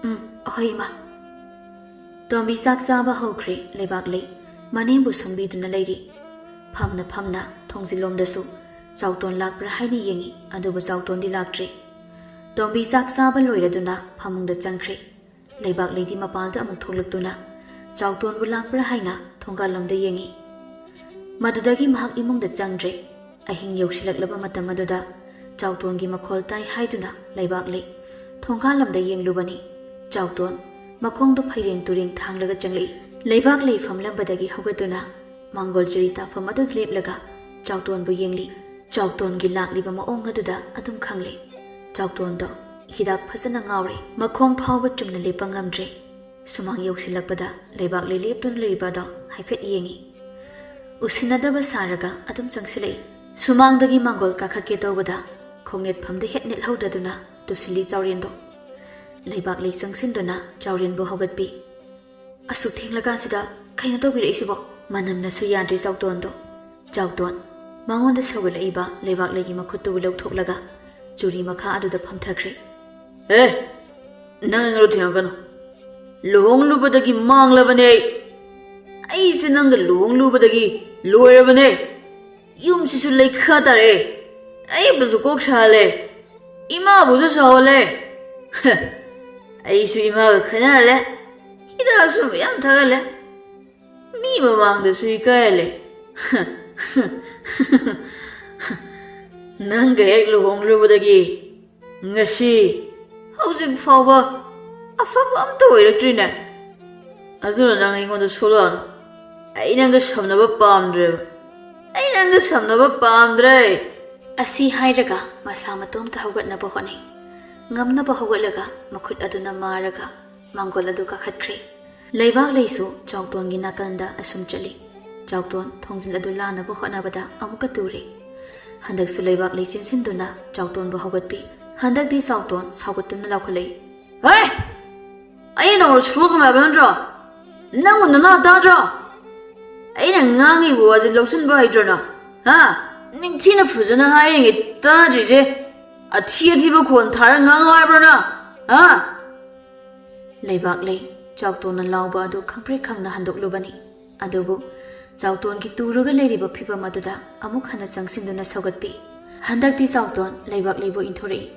"ꯎꯝ, ꯑꯍꯣꯏ ꯏꯃꯥ꯫" ꯇꯣꯝꯕꯤ ꯆꯥꯛ ꯆꯥꯕ ꯍꯧꯈ꯭ꯔꯦ꯫ ꯂꯩꯕꯥꯛꯂꯩ ꯃꯅꯦꯝꯕꯨ ꯁꯪꯕꯤꯗꯨꯅ ꯂꯩꯔꯤ꯫ ꯐꯝꯅ ꯐꯝꯅ ꯊꯣꯡꯖꯤꯜꯂꯣꯝꯗꯁꯨ ꯆꯥꯎꯇꯣꯟ ꯂꯥꯛꯄ꯭ꯔꯥ ꯍꯥꯏꯅ ꯌꯦꯡꯉꯤ, ꯑꯗꯨꯕꯨ ꯆꯥꯎꯇꯣꯟꯗꯤ ꯂꯥꯛꯇ꯭ꯔꯦ꯫ ꯇꯣꯝꯕꯤ ꯆꯥꯛ ꯆꯥꯕ ꯂꯣꯏꯔꯗꯨꯅ ꯐꯃꯨꯡꯗ ꯆꯪꯈ꯭ꯔꯦ꯫ ꯂꯩꯕꯥꯛꯂꯩꯗꯤ ꯃꯄꯥꯜꯗ ꯑꯃꯨꯛ ꯊꯣꯛꯂꯛꯇꯨꯅ ꯆꯥꯎꯇꯣꯟꯕꯨ ꯂꯥꯛꯄ꯭ꯔꯥ ꯍꯥꯏꯅ ꯊꯣꯡꯒꯥꯜꯂꯣꯝꯗ ꯌꯦꯡꯉꯤ꯫ ꯃꯗꯨꯗꯒꯤ ꯃꯍꯥꯛ ꯏꯃꯨꯡꯗ ꯆꯪꯗ꯭ꯔꯦ꯫ ꯑꯍꯤꯡ ꯌꯧꯁꯤꯜꯂꯛꯂꯕ ꯃꯇꯝ ꯑꯗꯨꯗ ꯆꯥꯎꯇꯣꯟꯒꯤ ꯃꯈꯣꯜ ꯇꯥꯏ ꯍꯥꯏꯗꯨꯅ ꯂꯩꯕꯥꯛꯂꯩ ꯊꯣꯡꯒꯥꯜꯂꯣꯝꯗ ꯌꯦꯡꯂꯨꯕꯅꯤ꯫ ꯆꯥꯎꯇꯣꯟ ꯃꯈꯣꯡꯗꯨ ꯐꯩꯔꯦꯡ ꯇꯨꯔꯦꯡ ꯊꯥꯡꯂꯒ ꯆꯪꯂꯛꯏ꯫ ꯂꯩꯕꯥꯛꯂꯩ ꯐꯝꯂꯝꯕꯗꯒꯤ ꯍꯧꯒꯠꯇꯨꯅ ꯃꯥꯡꯒꯣꯜ ꯆꯨꯔꯤ ꯇꯥꯐꯝ ꯑꯗꯨ ꯂꯦꯞꯂꯒ ꯆꯥꯎꯇꯣꯟꯕꯨ ꯌꯦꯡꯂꯤ꯫ ꯆꯥꯎꯇꯣꯟꯒꯤ ꯂꯥꯛꯂꯤꯕ ꯃꯑꯣꯡ ꯑꯗꯨꯗ ꯑꯗꯨꯝ ꯈꯪꯂꯦ꯫ ꯆꯥꯎꯇꯣꯟꯗꯣ ꯍꯤꯗꯥꯛ ꯐꯖꯅ ꯉꯥꯎꯔꯦ꯫ ꯃꯈꯣꯡ ꯐꯥꯎꯕ ꯆꯨꯝꯅ ꯂꯦꯞꯄ ꯉꯝꯗ꯭ꯔꯦ꯫ ꯁꯨꯃꯥꯡ ꯌꯧꯁꯤꯜꯂꯛꯄꯗ ꯂꯩꯕꯥꯛꯂꯩ ꯂꯦꯞꯇꯨꯅ ꯂꯩꯔꯤꯕ ꯑꯗꯣ ꯍꯥꯏꯐꯦꯠ ꯌꯦꯡꯉꯤ꯫ ꯎꯁꯤꯟꯅꯗꯕ ꯁꯥꯔꯒ ꯑꯗꯨꯝ ꯆꯪꯁꯤꯜꯂꯛꯏ꯫ ꯁꯨꯃꯥꯡꯗꯒꯤ ꯃꯥꯡꯒꯣꯜ ꯀꯥꯈꯠꯀꯦ ꯇꯧꯕꯗ ꯈꯣꯡꯅꯦꯠꯐꯝꯗ ꯍꯦꯛ ꯅꯦꯠꯍꯧꯗꯗꯨꯅ ꯇꯨꯁꯤꯜꯂꯤ ꯆꯥꯎꯔꯦꯟꯗꯣ꯫ ꯂꯩꯕꯥꯛꯂꯩ ꯆꯪꯁꯤꯟꯗꯨꯅ ꯆꯥꯎꯔꯦꯟꯕꯨ ꯍꯧꯒꯠꯄꯤ꯫ "ꯑꯁꯨꯛ ꯊꯦꯡꯂꯀꯥꯟꯁꯤꯗ ꯀꯩꯅꯣ ꯇꯧꯕꯤꯔꯛꯏꯁꯤꯕꯣ?" ꯃꯅꯝꯅꯁꯨ ꯌꯥꯗ꯭ꯔꯤ ꯆꯥꯎꯇꯣꯟꯗꯣ꯫ ꯆꯥꯎꯇꯣꯟ ꯃꯉꯣꯟꯗ ꯁꯧꯒꯠꯂꯛꯏꯕ ꯂꯩꯕꯥꯛꯂꯩꯒꯤ ꯃꯈꯨꯠꯇꯨ ꯂꯧꯊꯣꯛꯂꯒ ꯆꯨꯔꯤ ꯃꯈꯥ ꯑꯗꯨꯗ ꯐꯝꯊꯈ꯭ꯔꯦ꯫ "ꯑꯦ, ꯅꯪ ꯑꯩꯉꯣꯟꯗ ꯊꯦꯡꯉꯛꯀꯅꯨ꯫ ꯂꯨꯍꯣꯡꯂꯨꯕꯗꯒꯤ ꯃꯥꯡꯂꯕꯅꯦ ꯑꯩ꯫ ꯑꯩꯁꯦ ꯅꯪꯒ ꯂꯨꯍꯣꯡꯂꯨꯕꯗꯒꯤ ꯂꯣꯏꯔꯕꯅꯦ꯫ ꯌꯨꯝꯁꯤꯁꯨ ꯂꯩꯈꯥ ꯇꯥꯔꯦ꯫ ꯑꯩꯕꯨꯁꯨ ꯀꯣꯛ ꯁꯥꯍꯜꯂꯦ꯫ ꯏꯃꯥꯕꯨꯁꯨ ꯁꯥꯎꯍꯜꯂꯦ꯫ ꯑꯩꯁꯨ ꯏꯃꯥꯒ ꯈꯠꯅꯍꯜꯂꯦ꯫ ꯍꯤꯗꯥꯛꯁꯨ ꯃꯌꯥꯝ ꯊꯛꯍꯜꯂꯦ꯫ ꯃꯤ ꯃꯃꯥꯡꯗꯁꯨ ꯏꯀꯥꯏꯍꯜꯂꯦ꯫ ꯅꯪꯒ ꯍꯦꯛ ꯂꯨꯍꯣꯡꯂꯨꯕꯗꯒꯤ ꯉꯁꯤ ꯍꯧꯖꯤꯛ ꯐꯥꯎꯕ ꯑꯐꯕ ꯑꯝꯇ ꯑꯣꯏꯔꯛꯇ꯭ꯔꯤꯅꯦ꯫ ꯑꯗꯨꯅ ꯅꯪ ꯑꯩꯉꯣꯟꯗ ꯁꯣꯂꯛꯑꯅꯨ꯫ ꯑꯩ ꯅꯪꯒ ꯁꯝꯅꯕ ꯄꯥꯝꯗ꯭ꯔꯦꯕ꯫ ꯑꯩ ꯅꯪꯒ ꯁꯝꯅꯕ ꯄꯥꯝꯗ꯭ꯔꯦ꯫" ꯑꯁꯤ ꯍꯥꯏꯔꯒ ꯃꯁꯥ ꯃꯇꯣꯝꯇ ꯍꯧꯒꯠꯅꯕ ꯍꯣꯠꯅꯩ꯫ ꯉꯝꯅꯕ ꯍꯧꯒꯠꯂꯒ ꯃꯈꯨꯠ ꯑꯗꯨꯅ ꯃꯥꯔꯒ ꯃꯥꯡꯒꯣꯜ ꯑꯗꯨ ꯀꯥꯈꯠꯈ꯭ꯔꯦ꯫ ꯂꯩꯕꯥꯛꯂꯩꯁꯨ ꯆꯥꯎꯇꯣꯟꯒꯤ ꯅꯥꯀꯟꯗ ꯑꯁꯨꯝ ꯆꯠꯂꯤ꯫ ꯆꯥꯎꯇꯣꯟ ꯊꯣꯡꯖꯤꯜ ꯑꯗꯨ ꯂꯥꯟꯅꯕ ꯍꯣꯠꯅꯕꯗ ꯑꯃꯨꯛꯀ ꯇꯨꯔꯦ꯫ ꯍꯟꯗꯛꯁꯨ ꯂꯩꯕꯥꯛꯂꯩ ꯆꯦꯟꯁꯤꯟꯗꯨꯅ ꯆꯥꯎꯇꯣꯟꯕꯨ ꯍꯧꯒꯠꯄꯤ꯫ ꯍꯟꯗꯛꯇꯤ ꯆꯥꯎꯇꯣꯟ ꯁꯥꯎꯒꯠꯇꯨꯅ ꯂꯥꯎꯈꯠꯂꯛꯏ꯫ "ꯍꯦ! ꯑꯩ ꯅꯉꯣꯟꯗ ꯁꯣꯛꯂꯛꯀꯅꯨ ꯍꯥꯏꯕ ꯅꯠꯇ꯭ꯔꯣ? ꯅꯪꯕꯨ ꯅꯅꯥ ꯇꯥꯗ꯭ꯔꯣ? ꯑꯩꯅ ꯉꯥꯡꯉꯤꯕ ꯋꯥꯁꯦ ꯂꯧꯁꯤꯟꯕ ꯍꯩꯇ꯭ꯔꯣ ꯅꯪ? ꯍꯥ? ꯅꯤꯡꯊꯤꯅ ꯐꯖꯅ ꯍꯥꯏꯔꯤꯉꯩ ꯇꯥꯗ꯭ꯔꯤꯁꯦ꯫ ꯑꯊꯤ ꯑꯊꯤꯕ ꯈꯣꯟ ꯊꯥꯔ ꯉꯥꯡꯉꯣ ꯍꯥꯏꯕ꯭ꯔꯣ ꯅꯪ? ꯍꯥ?" ꯂꯩꯕꯥꯛꯂꯩ ꯆꯥꯎꯇꯣꯟꯅ ꯂꯥꯎꯕ ꯑꯗꯨ ꯈꯪꯄ꯭ꯔꯦꯛ ꯈꯪꯅ ꯍꯟꯗꯣꯛꯂꯨꯕꯅꯤ꯫ ꯑꯗꯨꯕꯨ ꯆꯥꯎꯇꯣꯟꯒꯤ ꯇꯨꯔꯒ ꯂꯩꯔꯤꯕ ꯐꯤꯚꯝ ꯑꯗꯨꯗ ꯑꯃꯨꯛ ꯍꯟꯅ ꯆꯪꯁꯤꯟꯗꯨꯅ ꯁꯧꯒꯠꯄꯤ꯫ ꯍꯟꯗꯛꯇꯤ ꯆꯥꯎꯇꯣꯟ ꯂꯩꯕꯥꯛꯂꯩꯕꯨ ꯏꯟꯊꯣꯔꯛꯏ꯫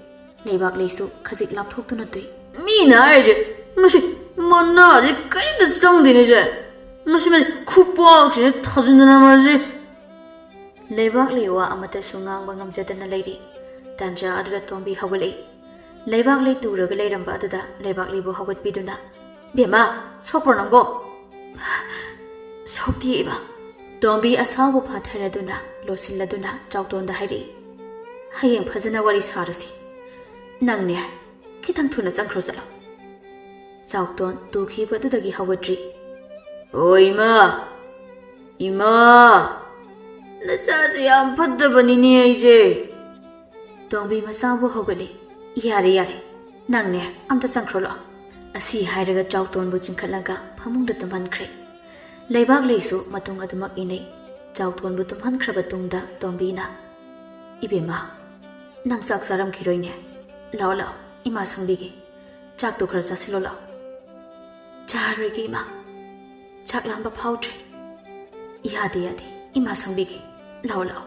ꯂꯩꯕꯥꯛꯂꯩꯁꯨ ꯈꯖꯤꯛ ꯂꯥꯞꯊꯣꯛꯇꯨꯅ ꯇꯨꯏ꯫ "ꯃꯤꯅ ꯍꯥꯏꯔꯤꯁꯦ, ꯃꯁꯤ ꯃꯅꯥꯁꯦ ꯀꯔꯤꯝꯇ ꯆꯪꯗꯦꯅꯦ ꯁꯦ꯫ ꯃꯁꯤ, ꯃꯁꯤ ꯈꯨꯄꯥꯛꯁꯤꯅ ꯊꯥꯖꯤꯟꯗꯅ ꯃꯁꯤ!" ꯂꯩꯕꯥꯛꯂꯩ ꯋꯥ ꯑꯃꯠꯇꯁꯨ ꯉꯥꯡꯕ ꯉꯝꯖꯗꯅ ꯂꯩꯔꯤ꯫ ꯇꯥꯟꯖꯥ ꯑꯗꯨꯗ ꯇꯣꯝꯕꯤ ꯍꯧꯒꯠꯂꯛꯏ꯫ ꯂꯩꯕꯥꯛꯂꯩ ꯇꯨꯔꯒ ꯂꯩꯔꯝꯕ ꯑꯗꯨꯗ ꯂꯩꯕꯥꯛꯂꯩꯕꯨ ꯍꯧꯒꯠꯄꯤꯗꯨꯅ, "ꯕꯦꯝꯃ, ꯁꯣꯛꯄ꯭ꯔꯣ ꯅꯪꯕꯣ?" "ꯁꯣꯛꯇꯦ ꯏꯃꯥ꯫" ꯇꯣꯝꯕꯤ ꯑꯁꯥꯎꯕ ꯐꯥꯊꯔꯗꯨꯅ, ꯂꯣꯠꯁꯤꯜꯂꯗꯨꯅ ꯆꯥꯎꯇꯣꯟꯗ ꯍꯥꯏꯔꯛꯏ, "ꯍꯌꯦꯡ ꯐꯖꯅ ꯋꯥꯔꯤ ꯁꯥꯔꯁꯤ꯫ ꯅꯪꯅꯦ, ꯈꯤꯇꯪ ꯊꯨꯅ ꯆꯪꯈ꯭ꯔꯣ ꯆꯠꯂꯣ꯫" ꯆꯥꯎꯇꯣꯟ ꯇꯨꯈꯤꯕꯗꯨꯗꯒꯤ ꯍꯧꯒꯠꯇ꯭ꯔꯤ꯫ "ꯑꯣ ꯏꯃꯥ, ꯏꯃꯥ, ꯅꯆꯥꯁꯦ ꯌꯥꯝ ꯐꯠꯇꯕꯅꯤꯅꯦ ꯑꯩꯁꯦ꯫" ꯇꯣꯝꯕꯤ ꯃꯆꯥꯕꯨ ꯍꯧꯒꯠꯂꯤ꯫ "ꯌꯥꯔꯦ, ꯌꯥꯔꯦ, ꯅꯪꯅꯦ ꯑꯝꯇ ꯆꯪꯈ꯭ꯔꯣ ꯂꯥꯛꯑꯣ꯫" ꯑꯁꯤ ꯍꯥꯏꯔꯒ ꯆꯥꯎꯇꯣꯟꯕꯨ ꯆꯤꯡꯈꯠꯂꯒ ꯐꯃꯨꯡꯗ ꯇꯨꯝꯍꯟꯈ꯭ꯔꯦ꯫ ꯂꯩꯕꯥꯛꯂꯩꯁꯨ ꯃꯇꯨꯡ ꯑꯗꯨꯃꯛ ꯏꯟꯅꯩ꯫ ꯆꯥꯎꯇꯣꯟꯕꯨ ꯇꯨꯝꯍꯟꯈ꯭ꯔꯕ ꯇꯨꯡꯗ ꯇꯣꯝꯕꯤꯅ, "ꯏꯕꯦꯝꯃ, ꯅꯪ ꯆꯥꯛ ꯆꯥꯔꯝꯈꯤꯔꯣꯏꯅꯦ꯫ ꯂꯥꯛꯑꯣ, ꯂꯥꯛꯑꯣ, ꯏꯃꯥ ꯁꯪꯕꯤꯒꯦ꯫ ꯆꯥꯛꯇꯨ ꯈꯔ ꯆꯥꯁꯤꯜꯂꯣ ꯂꯥꯛꯑꯣ꯫" "ꯆꯥꯔꯣꯏꯒꯦ ꯏꯃꯥ, ꯆꯥꯛ ꯂꯥꯝꯕ ꯐꯥꯎꯗ꯭ꯔꯦ꯫" "ꯌꯥꯗꯦ, ꯌꯥꯗꯦ, ꯏꯃꯥ ꯁꯪꯕꯤꯒꯦ, ꯂꯥꯛꯑꯣ, ꯂꯥꯛꯑꯣ꯫"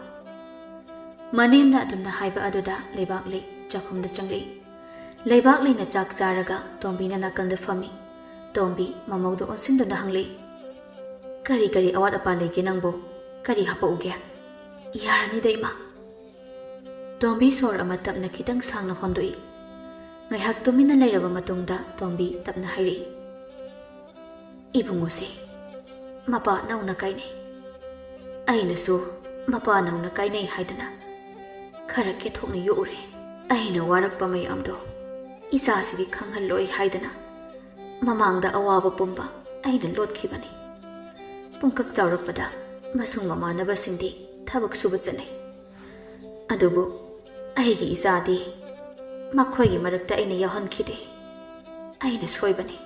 ꯃꯅꯦꯝꯅ ꯑꯗꯨꯝꯅ ꯍꯥꯏꯕ ꯑꯗꯨꯗ ꯂꯩꯕꯥꯛꯂꯩ ꯆꯥꯛꯈꯨꯝꯗ ꯆꯪꯂꯛꯏ꯫ ꯂꯩꯕꯥꯛꯂꯩꯅ ꯆꯥꯛ ꯆꯥꯔꯒ ꯇꯣꯝꯕꯤꯅ ꯅꯥꯀꯜꯗ ꯐꯝꯃꯤ꯫ ꯇꯣꯝꯕꯤ ꯃꯃꯧꯗ ꯑꯣꯟꯁꯤꯟꯗꯨꯅ ꯍꯪꯂꯛꯏ, "ꯀꯔꯤ ꯀꯔꯤ ꯑꯋꯥꯠ ꯑꯄꯥ ꯂꯩꯒꯦ ꯅꯪꯕꯨ? ꯀꯔꯤ ꯍꯥꯄꯛꯎꯒꯦ?" "ꯌꯥꯔꯅꯤꯗ ꯏꯃꯥ꯫" ꯇꯣꯝꯕꯤ ꯁꯣꯔ ꯑꯃ ꯇꯞꯅ ꯈꯤꯇꯪ ꯁꯥꯡꯅ ꯍꯣꯟꯗꯣꯛꯏ꯫ ꯉꯥꯏꯍꯥꯛ ꯇꯨꯃꯤꯟꯅ ꯂꯩꯔꯕ ꯃꯇꯨꯡꯗ ꯇꯣꯝꯕꯤ ꯇꯞꯅ ꯍꯥꯏꯔꯛꯏ, "ꯏꯕꯨꯡꯉꯣꯁꯤ ꯃꯄꯥ ꯅꯧꯅ ꯀꯥꯏꯅꯩ꯫ ꯑꯩꯅꯁꯨ ꯃꯄꯥ ꯅꯧꯅ ꯀꯥꯏꯅꯩ ꯍꯥꯏꯗꯅ ꯈꯔ ꯀꯦꯊꯣꯛꯅ ꯌꯣꯛꯎꯔꯦ꯫ ꯑꯩꯅ ꯋꯥꯔꯛꯄ ꯃꯌꯥꯝꯗꯣ ꯏꯆꯥꯁꯤꯗꯤ ꯈꯪꯍꯜꯂꯣꯏ ꯍꯥꯏꯗꯅ ꯃꯃꯥꯡꯗ ꯑꯋꯥꯕ ꯄꯨꯝꯕ ꯑꯩꯅ ꯂꯣꯠꯈꯤꯕꯅꯤ꯫ ꯄꯨꯡꯀꯛ ꯆꯥꯎꯔꯛꯄꯗ ꯃꯁꯨꯡ ꯃꯃꯥꯟꯅꯕꯁꯤꯡꯗꯤ ꯊꯕꯛ ꯁꯨꯕ ꯆꯠꯅꯩ꯫ ꯑꯗꯨꯕꯨ ꯑꯩꯒꯤ ꯏꯆꯥꯗꯤ ꯃꯈꯣꯏꯒꯤ ꯃꯔꯛꯇ ꯑꯩꯅ ꯌꯥꯎꯍꯟꯈꯤꯗꯦ꯫ ꯑꯩꯅ ꯁꯣꯏꯕꯅꯤ꯫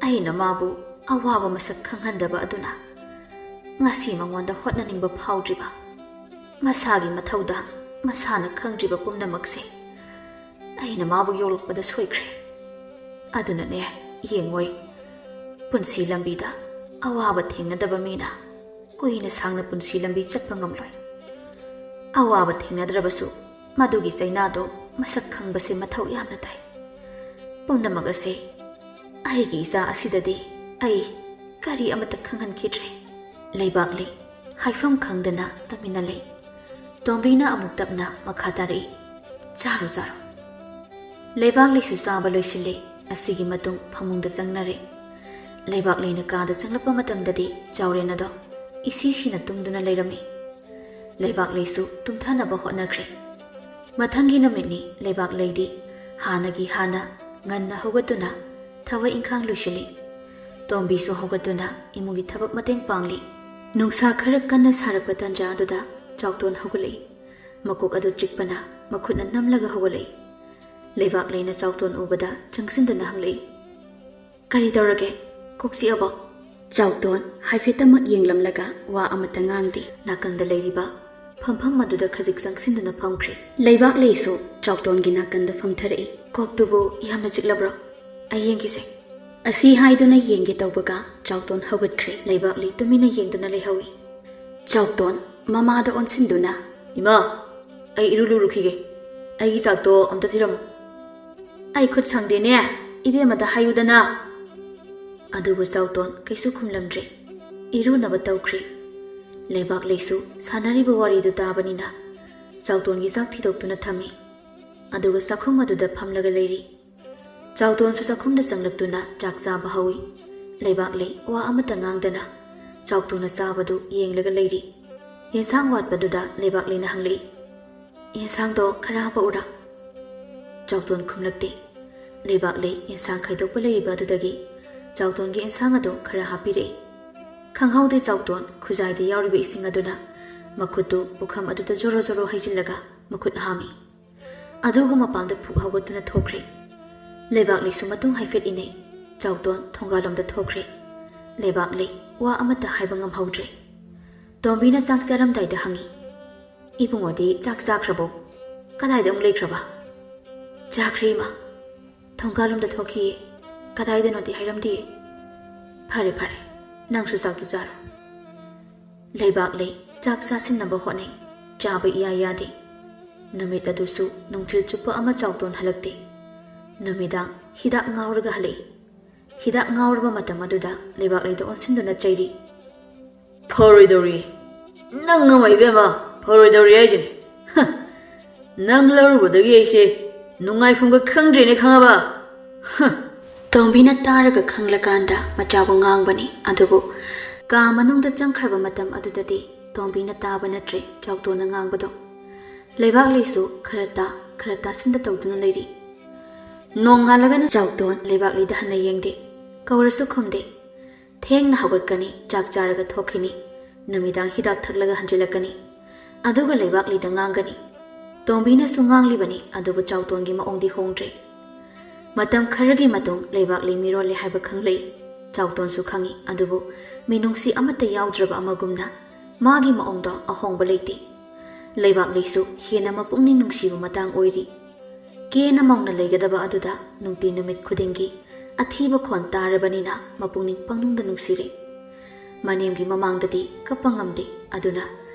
ꯑꯩꯅ ꯃꯥꯕꯨ ꯑꯋꯥꯕ ꯃꯁꯛ ꯈꯪꯍꯟꯗꯕ ꯑꯗꯨꯅ ꯉꯁꯤ ꯃꯉꯣꯟꯗ ꯍꯣꯠꯅꯅꯤꯡꯕ ꯐꯥꯎꯗ꯭ꯔꯤꯕ, ꯃꯁꯥꯒꯤ ꯃꯊꯧꯗꯥꯡ ꯃꯁꯥꯅ ꯈꯪꯗ꯭ꯔꯤꯕ ꯄꯨꯝꯅꯃꯛꯁꯦ ꯑꯩꯅ ꯃꯥꯕꯨ ꯌꯣꯛꯂꯛꯄꯗ ꯁꯣꯏꯈ꯭ꯔꯦ꯫ ꯑꯗꯨꯅꯅꯦ, ꯌꯦꯡꯉꯣꯏ, ꯄꯨꯟꯁꯤ ꯂꯝꯕꯤꯗ ꯑꯋꯥꯕ ꯊꯦꯡꯅꯗꯕ ꯃꯤꯅ ꯀꯨꯏꯅ ꯁꯥꯡꯅ ꯄꯨꯟꯁꯤ ꯂꯝꯕꯤ ꯆꯠꯄ ꯉꯝꯂꯣꯏ꯫ ꯑꯋꯥꯕ ꯊꯦꯡꯅꯗ꯭ꯔꯕꯁꯨ ꯃꯗꯨꯒꯤ ꯆꯩꯅꯥꯗꯣ ꯃꯁꯛ ꯈꯪꯕꯁꯦ ꯃꯊꯧ ꯌꯥꯝꯅ ꯇꯥꯏ꯫ ꯄꯨꯝꯅꯃꯛ ꯑꯁꯦ ꯑꯩꯒꯤ ꯏꯆꯥ ꯑꯁꯤꯗꯗꯤ ꯑꯩ ꯀꯔꯤ ꯑꯃꯠꯇ ꯈꯪꯍꯟꯈꯤꯗ꯭ꯔꯦ꯫ ꯂꯩꯕꯥꯛꯂꯩ ꯍꯥꯏꯐꯝ ꯈꯪꯗꯅ ꯇꯨꯃꯤꯟꯅ ꯂꯩ꯫ ꯇꯣꯝꯕꯤꯅ ꯑꯃꯨꯛ ꯇꯞꯅ ꯃꯈꯥ ꯇꯥꯔꯛꯏ, "ꯆꯥꯔꯣ, ꯆꯥꯔꯣ꯫" ꯂꯩꯕꯥꯛꯂꯩꯁꯨ ꯆꯥꯕ ꯂꯣꯏꯁꯤꯜꯂꯦ꯫ ꯑꯁꯤꯒꯤ ꯃꯇꯨꯡ ꯐꯃꯨꯡꯗ ꯆꯪꯅꯔꯦ꯫ ꯂꯩꯕꯥꯛꯂꯩꯅ ꯀꯥꯗ ꯆꯪꯂꯛꯄ ꯃꯇꯝꯗꯗꯤ ꯆꯥꯎꯔꯦꯟ ꯑꯗꯣ ꯏꯁꯤ ꯁꯤꯅ ꯇꯨꯝꯗꯨꯅ ꯂꯩꯔꯝꯃꯤ꯫ ꯂꯩꯕꯥꯛꯂꯩꯁꯨ ꯇꯨꯝꯊꯅꯕ ꯍꯣꯠꯅꯈ꯭ꯔꯦ꯫ ꯃꯊꯪꯒꯤ ꯅꯨꯃꯤꯠꯅꯤ꯫ ꯂꯩꯕꯥꯛꯂꯩꯗꯤ ꯍꯥꯟꯅꯒꯤ ꯍꯥꯟꯅ ꯉꯟꯅ ꯍꯧꯒꯠꯇꯨꯅ ꯊꯕꯛ ꯏꯪꯈꯥꯡ ꯂꯣꯏꯁꯤꯜꯂꯤ꯫ ꯇꯣꯝꯕꯤꯁꯨ ꯍꯧꯒꯠꯇꯨꯅ ꯏꯃꯨꯡꯒꯤ ꯊꯕꯛ ꯃꯇꯦꯡ ꯄꯥꯡꯂꯤ꯫ ꯅꯨꯡꯁꯥ ꯈꯔ ꯀꯟꯅ ꯁꯥꯔꯛꯄ ꯇꯥꯟꯖꯥ ꯑꯗꯨꯗ ꯆꯥꯎꯇꯣꯟ ꯍꯧꯒꯠꯂꯛꯏ꯫ ꯃꯀꯣꯛ ꯑꯗꯨ ꯆꯤꯛꯄꯅ ꯃꯈꯨꯠꯅ ꯅꯝꯂꯒ ꯍꯧꯒꯠꯂꯛꯏ꯫ ꯂꯩꯕꯥꯛꯂꯩꯅ ꯆꯥꯎꯇꯣꯟ ꯎꯕꯗ ꯆꯪꯁꯤꯟꯗꯨꯅ ꯍꯪꯂꯛꯏ, "ꯀꯔꯤ ꯇꯧꯔꯒꯦ? ꯀꯣꯛ ꯆꯤꯛꯑꯕꯣ?" ꯆꯥꯎꯇꯣꯟ ꯍꯥꯏꯐꯦꯠꯇꯃꯛ ꯌꯦꯡꯂꯝꯂꯒ ꯋꯥ ꯑꯃꯠꯇ ꯉꯥꯡꯗꯦ꯫ ꯅꯥꯀꯟꯗ ꯂꯩꯔꯤꯕ ꯐꯝꯐꯝ ꯑꯗꯨꯗ ꯈꯖꯤꯛ ꯆꯪꯁꯤꯟꯗꯨꯅ ꯐꯝꯈ꯭ꯔꯦ꯫ ꯂꯩꯕꯥꯛꯂꯩꯁꯨ ꯆꯥꯎꯇꯣꯟꯒꯤ ꯅꯥꯀꯟꯗ ꯐꯝꯊꯔꯛꯏ꯫ "ꯀꯣꯛꯇꯨꯕꯨ ꯌꯥꯝꯅ ꯆꯤꯛꯂꯕ꯭ꯔꯣ? ꯑꯩ ꯌꯦꯡꯒꯦꯁꯦ꯫" ꯑꯁꯤ ꯍꯥꯏꯗꯨꯅ ꯌꯦꯡꯒꯦ ꯇꯧꯕꯒ ꯆꯥꯎꯇꯣꯟ ꯍꯧꯒꯠꯈ꯭ꯔꯦ꯫ ꯂꯩꯕꯥꯛꯂꯩ ꯇꯨꯃꯤꯟꯅ ꯌꯦꯡꯗꯨꯅ ꯂꯩꯍꯧꯏ꯫ ꯆꯥꯎꯇꯣꯟ ꯃꯃꯥꯗ ꯑꯣꯟꯁꯤꯟꯗꯨꯅ, "ꯏꯃꯥ, ꯑꯩ ꯏꯔꯨ ꯂꯨꯔꯨꯈꯤꯒꯦ꯫ ꯑꯩꯒꯤ ꯆꯥꯛꯇꯣ ꯑꯝꯇ ꯊꯤꯔꯝꯃꯨ꯫" "ꯑꯩ ꯈꯨꯠ ꯁꯪꯗꯦꯅꯦ, ꯏꯕꯦꯝꯃꯗ ꯍꯥꯏꯌꯨꯗꯅ꯫" ꯑꯗꯨꯕꯨ ꯆꯥꯎꯇꯣꯟ ꯀꯩꯁꯨ ꯈꯨꯝꯂꯝꯗ꯭ꯔꯦ꯫ ꯏꯔꯨꯅꯕ ꯇꯧꯈ꯭ꯔꯦ꯫ ꯂꯩꯕꯥꯛꯂꯩꯁꯨ ꯁꯥꯟꯅꯔꯤꯕ ꯋꯥꯔꯤꯗꯨ ꯇꯥꯕꯅꯤꯅ ꯆꯥꯎꯇꯣꯟꯒꯤ ꯆꯥꯛ ꯊꯤꯗꯣꯛꯇꯨꯅ ꯊꯝꯃꯤ꯫ ꯑꯗꯨꯒ ꯆꯥꯛꯈꯨꯝ ꯑꯗꯨꯗ ꯐꯝꯂꯒ ꯂꯩꯔꯤ꯫ ꯆꯥꯎꯇꯣꯟꯁꯨ ꯆꯥꯛꯈꯨꯝꯗ ꯆꯪꯂꯛꯇꯨꯅ ꯆꯥꯛ ꯆꯥꯕ ꯍꯧꯏ꯫ ꯂꯩꯕꯥꯛꯂꯩ ꯋꯥ ꯑꯃꯠꯇ ꯉꯥꯡꯗꯅ ꯆꯥꯎꯇꯣꯟꯅ ꯆꯥꯕꯗꯨ ꯌꯦꯡꯂꯒ ꯂꯩꯔꯤ꯫ ꯌꯦꯟꯁꯥꯡ ꯋꯥꯠꯄꯗꯨꯗ ꯂꯩꯕꯥꯛꯂꯩꯅ ꯍꯪꯂꯛꯏ, "ꯌꯦꯟꯁꯥꯡꯗꯣ ꯈꯔ ꯍꯥꯞꯄꯛꯎꯔꯥ?" ꯆꯥꯎꯇꯣꯟ ꯈꯨꯝꯂꯛꯇꯦ꯫ ꯂꯩꯕꯥꯛꯂꯩ ꯌꯦꯟꯁꯥꯡ ꯈꯥꯏꯗꯣꯛꯄ ꯂꯩꯔꯤꯕ ꯑꯗꯨꯗꯒꯤ ꯆꯥꯎꯇꯣꯟꯒꯤ ꯌꯦꯟꯁꯥꯡ ꯑꯗꯨ ꯈꯔ ꯍꯥꯞꯄꯤꯔꯛꯏ꯫ ꯈꯪꯍꯧꯗꯦ ꯆꯥꯎꯇꯣꯟ ꯈꯨꯖꯥꯏꯗ ꯌꯥꯎꯔꯤꯕ ꯏꯁꯤꯡ ꯑꯗꯨꯅ ꯃꯈꯨꯠꯇꯨ ꯄꯨꯈꯝ ꯑꯗꯨꯗ ꯖꯣꯔꯣ ꯖꯣꯔꯣ ꯍꯩꯖꯤꯜꯂꯒ ꯃꯈꯨꯠ ꯍꯥꯝꯃꯤ꯫ ꯑꯗꯨꯒ ꯃꯄꯥꯟꯗ ꯐꯨꯛ ꯍꯧꯒꯠꯇꯨꯅ ꯊꯣꯛꯈ꯭ꯔꯦ꯫ ꯂꯩꯕꯥꯛꯂꯩꯁꯨ ꯃꯇꯨꯡ ꯍꯥꯏꯐꯦꯠ ꯏꯟꯅꯩ꯫ ꯆꯥꯎꯇꯣꯟ ꯊꯣꯡꯒꯥꯜꯂꯣꯝꯗ ꯊꯣꯛꯈ꯭ꯔꯦ꯫ ꯂꯩꯕꯥꯛꯂꯩ ꯋꯥ ꯑꯃꯠꯇ ꯍꯥꯏꯕ ꯉꯝꯍꯧꯗ꯭ꯔꯦ꯫ ꯇꯣꯝꯕꯤꯅ ꯆꯥꯛ ꯆꯥꯔꯝꯗꯥꯏꯗ ꯍꯪꯉꯤ, "ꯏꯕꯨꯡꯉꯣꯗꯤ ꯆꯥꯛ ꯆꯥꯈ꯭ꯔꯕꯣ? ꯀꯗꯥꯏꯗ ꯑꯃꯨꯛ ꯂꯩꯈ꯭ꯔꯕ?" "ꯆꯥꯈ꯭ꯔꯦ, ꯏꯃꯥ꯫ ꯊꯣꯡꯒꯥꯜꯂꯣꯝꯗ ꯊꯣꯛꯈꯤꯌꯦ꯫ ꯀꯗꯥꯏꯗꯅꯣꯗꯤ ꯍꯥꯏꯔꯝꯗꯤꯌꯦ꯫" "ꯐꯔꯦ, ꯐꯔꯦ꯫ ꯅꯪꯁꯨ ꯆꯥꯛꯇꯨ ꯆꯥꯔꯣ꯫" ꯂꯩꯕꯥꯛꯂꯩ ꯆꯥꯛ ꯆꯥꯁꯤꯟꯅꯕ ꯍꯣꯠꯅꯩ꯫ ꯆꯥꯕ ꯏꯌꯥ ꯌꯥꯗꯦ꯫ ꯅꯨꯃꯤꯠ ꯑꯗꯨꯁꯨ ꯅꯨꯡꯊꯤꯜ ꯆꯨꯞꯄ ꯑꯃ ꯆꯥꯎꯇꯣꯟ ꯍꯜꯂꯛꯇꯦ꯫ ꯅꯨꯃꯤꯗꯥꯡ ꯍꯤꯗꯥꯛ ꯉꯥꯎꯔꯒ ꯍꯜꯂꯛꯏ꯫ ꯍꯤꯗꯥꯛ ꯉꯥꯎꯔꯕ ꯃꯇꯝ ꯑꯗꯨꯗ ꯂꯩꯕꯥꯛꯂꯩꯗ ꯑꯣꯟꯁꯤꯟꯗꯨꯅ ꯆꯩꯔꯤ꯫ "ꯐꯔꯣꯏꯗꯧꯔꯤ꯫ ꯅꯪ ꯑꯃ ꯏꯕꯦꯝꯃ, ꯐꯔꯣꯏꯗꯧꯔꯤ ꯍꯥꯏꯁꯤꯅꯤ꯫ ꯍ! ꯅꯪ ꯂꯧꯔꯨꯕꯗꯒꯤ ꯑꯩꯁꯦ ꯅꯨꯡꯉꯥꯏꯐꯝꯒ ꯈꯪꯗ꯭ꯔꯦꯅꯦ, ꯈꯪꯉꯕ?" ꯍ! ꯇꯣꯝꯕꯤꯅ ꯇꯥꯔꯒ ꯈꯪꯂꯀꯥꯟꯗ ꯃꯆꯥꯕꯨ ꯉꯥꯡꯕꯅꯤ꯫ ꯑꯗꯨꯕꯨ ꯀꯥ ꯃꯅꯨꯡꯗ ꯆꯪꯈ꯭ꯔꯕ ꯃꯇꯝ ꯑꯗꯨꯗꯗꯤ ꯇꯣꯝꯕꯤꯅ ꯇꯥꯕ ꯅꯠꯇ꯭ꯔꯦ ꯆꯥꯎꯇꯣꯟꯅ ꯉꯥꯡꯕꯗꯣ꯫ ꯂꯩꯕꯥꯛꯂꯩꯁꯨ ꯈꯔ ꯇꯥ, ꯈꯔ ꯇꯥꯁꯤꯟꯗ ꯇꯧꯗꯨꯅ ꯂꯩꯔꯤ꯫ ꯅꯣꯡꯉꯥꯜꯂꯒꯅ ꯆꯥꯎꯇꯣꯟ ꯂꯩꯕꯥꯛꯂꯩꯗ ꯍꯟꯅ ꯌꯦꯡꯗꯦ꯫ ꯀꯧꯔꯁꯨ ꯈꯨꯝꯗꯦ꯫ ꯊꯦꯡꯅ ꯍꯧꯒꯠꯀꯅꯤ, ꯆꯥꯛ ꯆꯥꯔꯒ ꯊꯣꯛꯈꯤꯅꯤ, ꯅꯨꯃꯤꯗꯥꯡ ꯍꯤꯗꯥꯛ ꯊꯛꯂꯒ ꯍꯟꯖꯤꯜꯂꯛꯀꯅꯤ, ꯑꯗꯨꯒ ꯂꯩꯕꯥꯛꯂꯩꯗ ꯉꯥꯡꯒꯅꯤ꯫ ꯇꯣꯝꯕꯤꯅꯁꯨ ꯉꯥꯡꯂꯤꯕꯅꯤ, ꯑꯗꯨꯕꯨ ꯆꯥꯎꯇꯣꯟꯒꯤ ꯃꯑꯣꯡꯗꯤ ꯍꯣꯡꯗ꯭ꯔꯦ꯫ ꯃꯇꯝ ꯈꯔꯒꯤ ꯃꯇꯨꯡ ꯂꯩꯕꯥꯛꯂꯩ ꯃꯤꯔꯣꯜꯂꯦ ꯍꯥꯏꯕ ꯈꯪꯂꯛꯏ꯫ ꯆꯥꯎꯇꯣꯟꯁꯨ ꯈꯪꯏ, ꯑꯗꯨꯕꯨ ꯃꯤꯅꯨꯡꯁꯤ ꯑꯃꯠꯇ ꯌꯥꯎꯗ꯭ꯔꯕ ꯑꯃꯒꯨꯝꯅ ꯃꯥꯒꯤ ꯃꯑꯣꯡꯗ ꯑꯍꯣꯡꯕ ꯂꯩꯇꯦ꯫ ꯂꯩꯕꯥꯛꯂꯩꯁꯨ ꯍꯦꯟꯅ ꯃꯄꯨꯛꯅꯤꯡ ꯅꯨꯡꯁꯤꯕ ꯃꯇꯥꯡ ꯑꯣꯏꯔꯤ꯫ ꯀꯦꯅ ꯃꯧꯅ ꯂꯩꯒꯗꯕ ꯑꯗꯨꯗ ꯅꯨꯡꯇꯤ ꯅꯨꯃꯤꯠ ꯈꯨꯗꯤꯡꯒꯤ ꯑꯊꯤꯕ ꯈꯣꯟ ꯇꯥꯔꯕꯅꯤꯅ ꯃꯄꯨꯛꯅꯤꯡ ꯄꯪꯅꯨꯡꯗ ꯅꯨꯡꯁꯤꯔꯦ꯫ ꯃꯅꯦꯝꯒꯤ ꯃꯃꯥꯡꯗꯗꯤ ꯀꯞꯄ ꯉꯝꯗꯦ, ꯑꯗꯨꯅ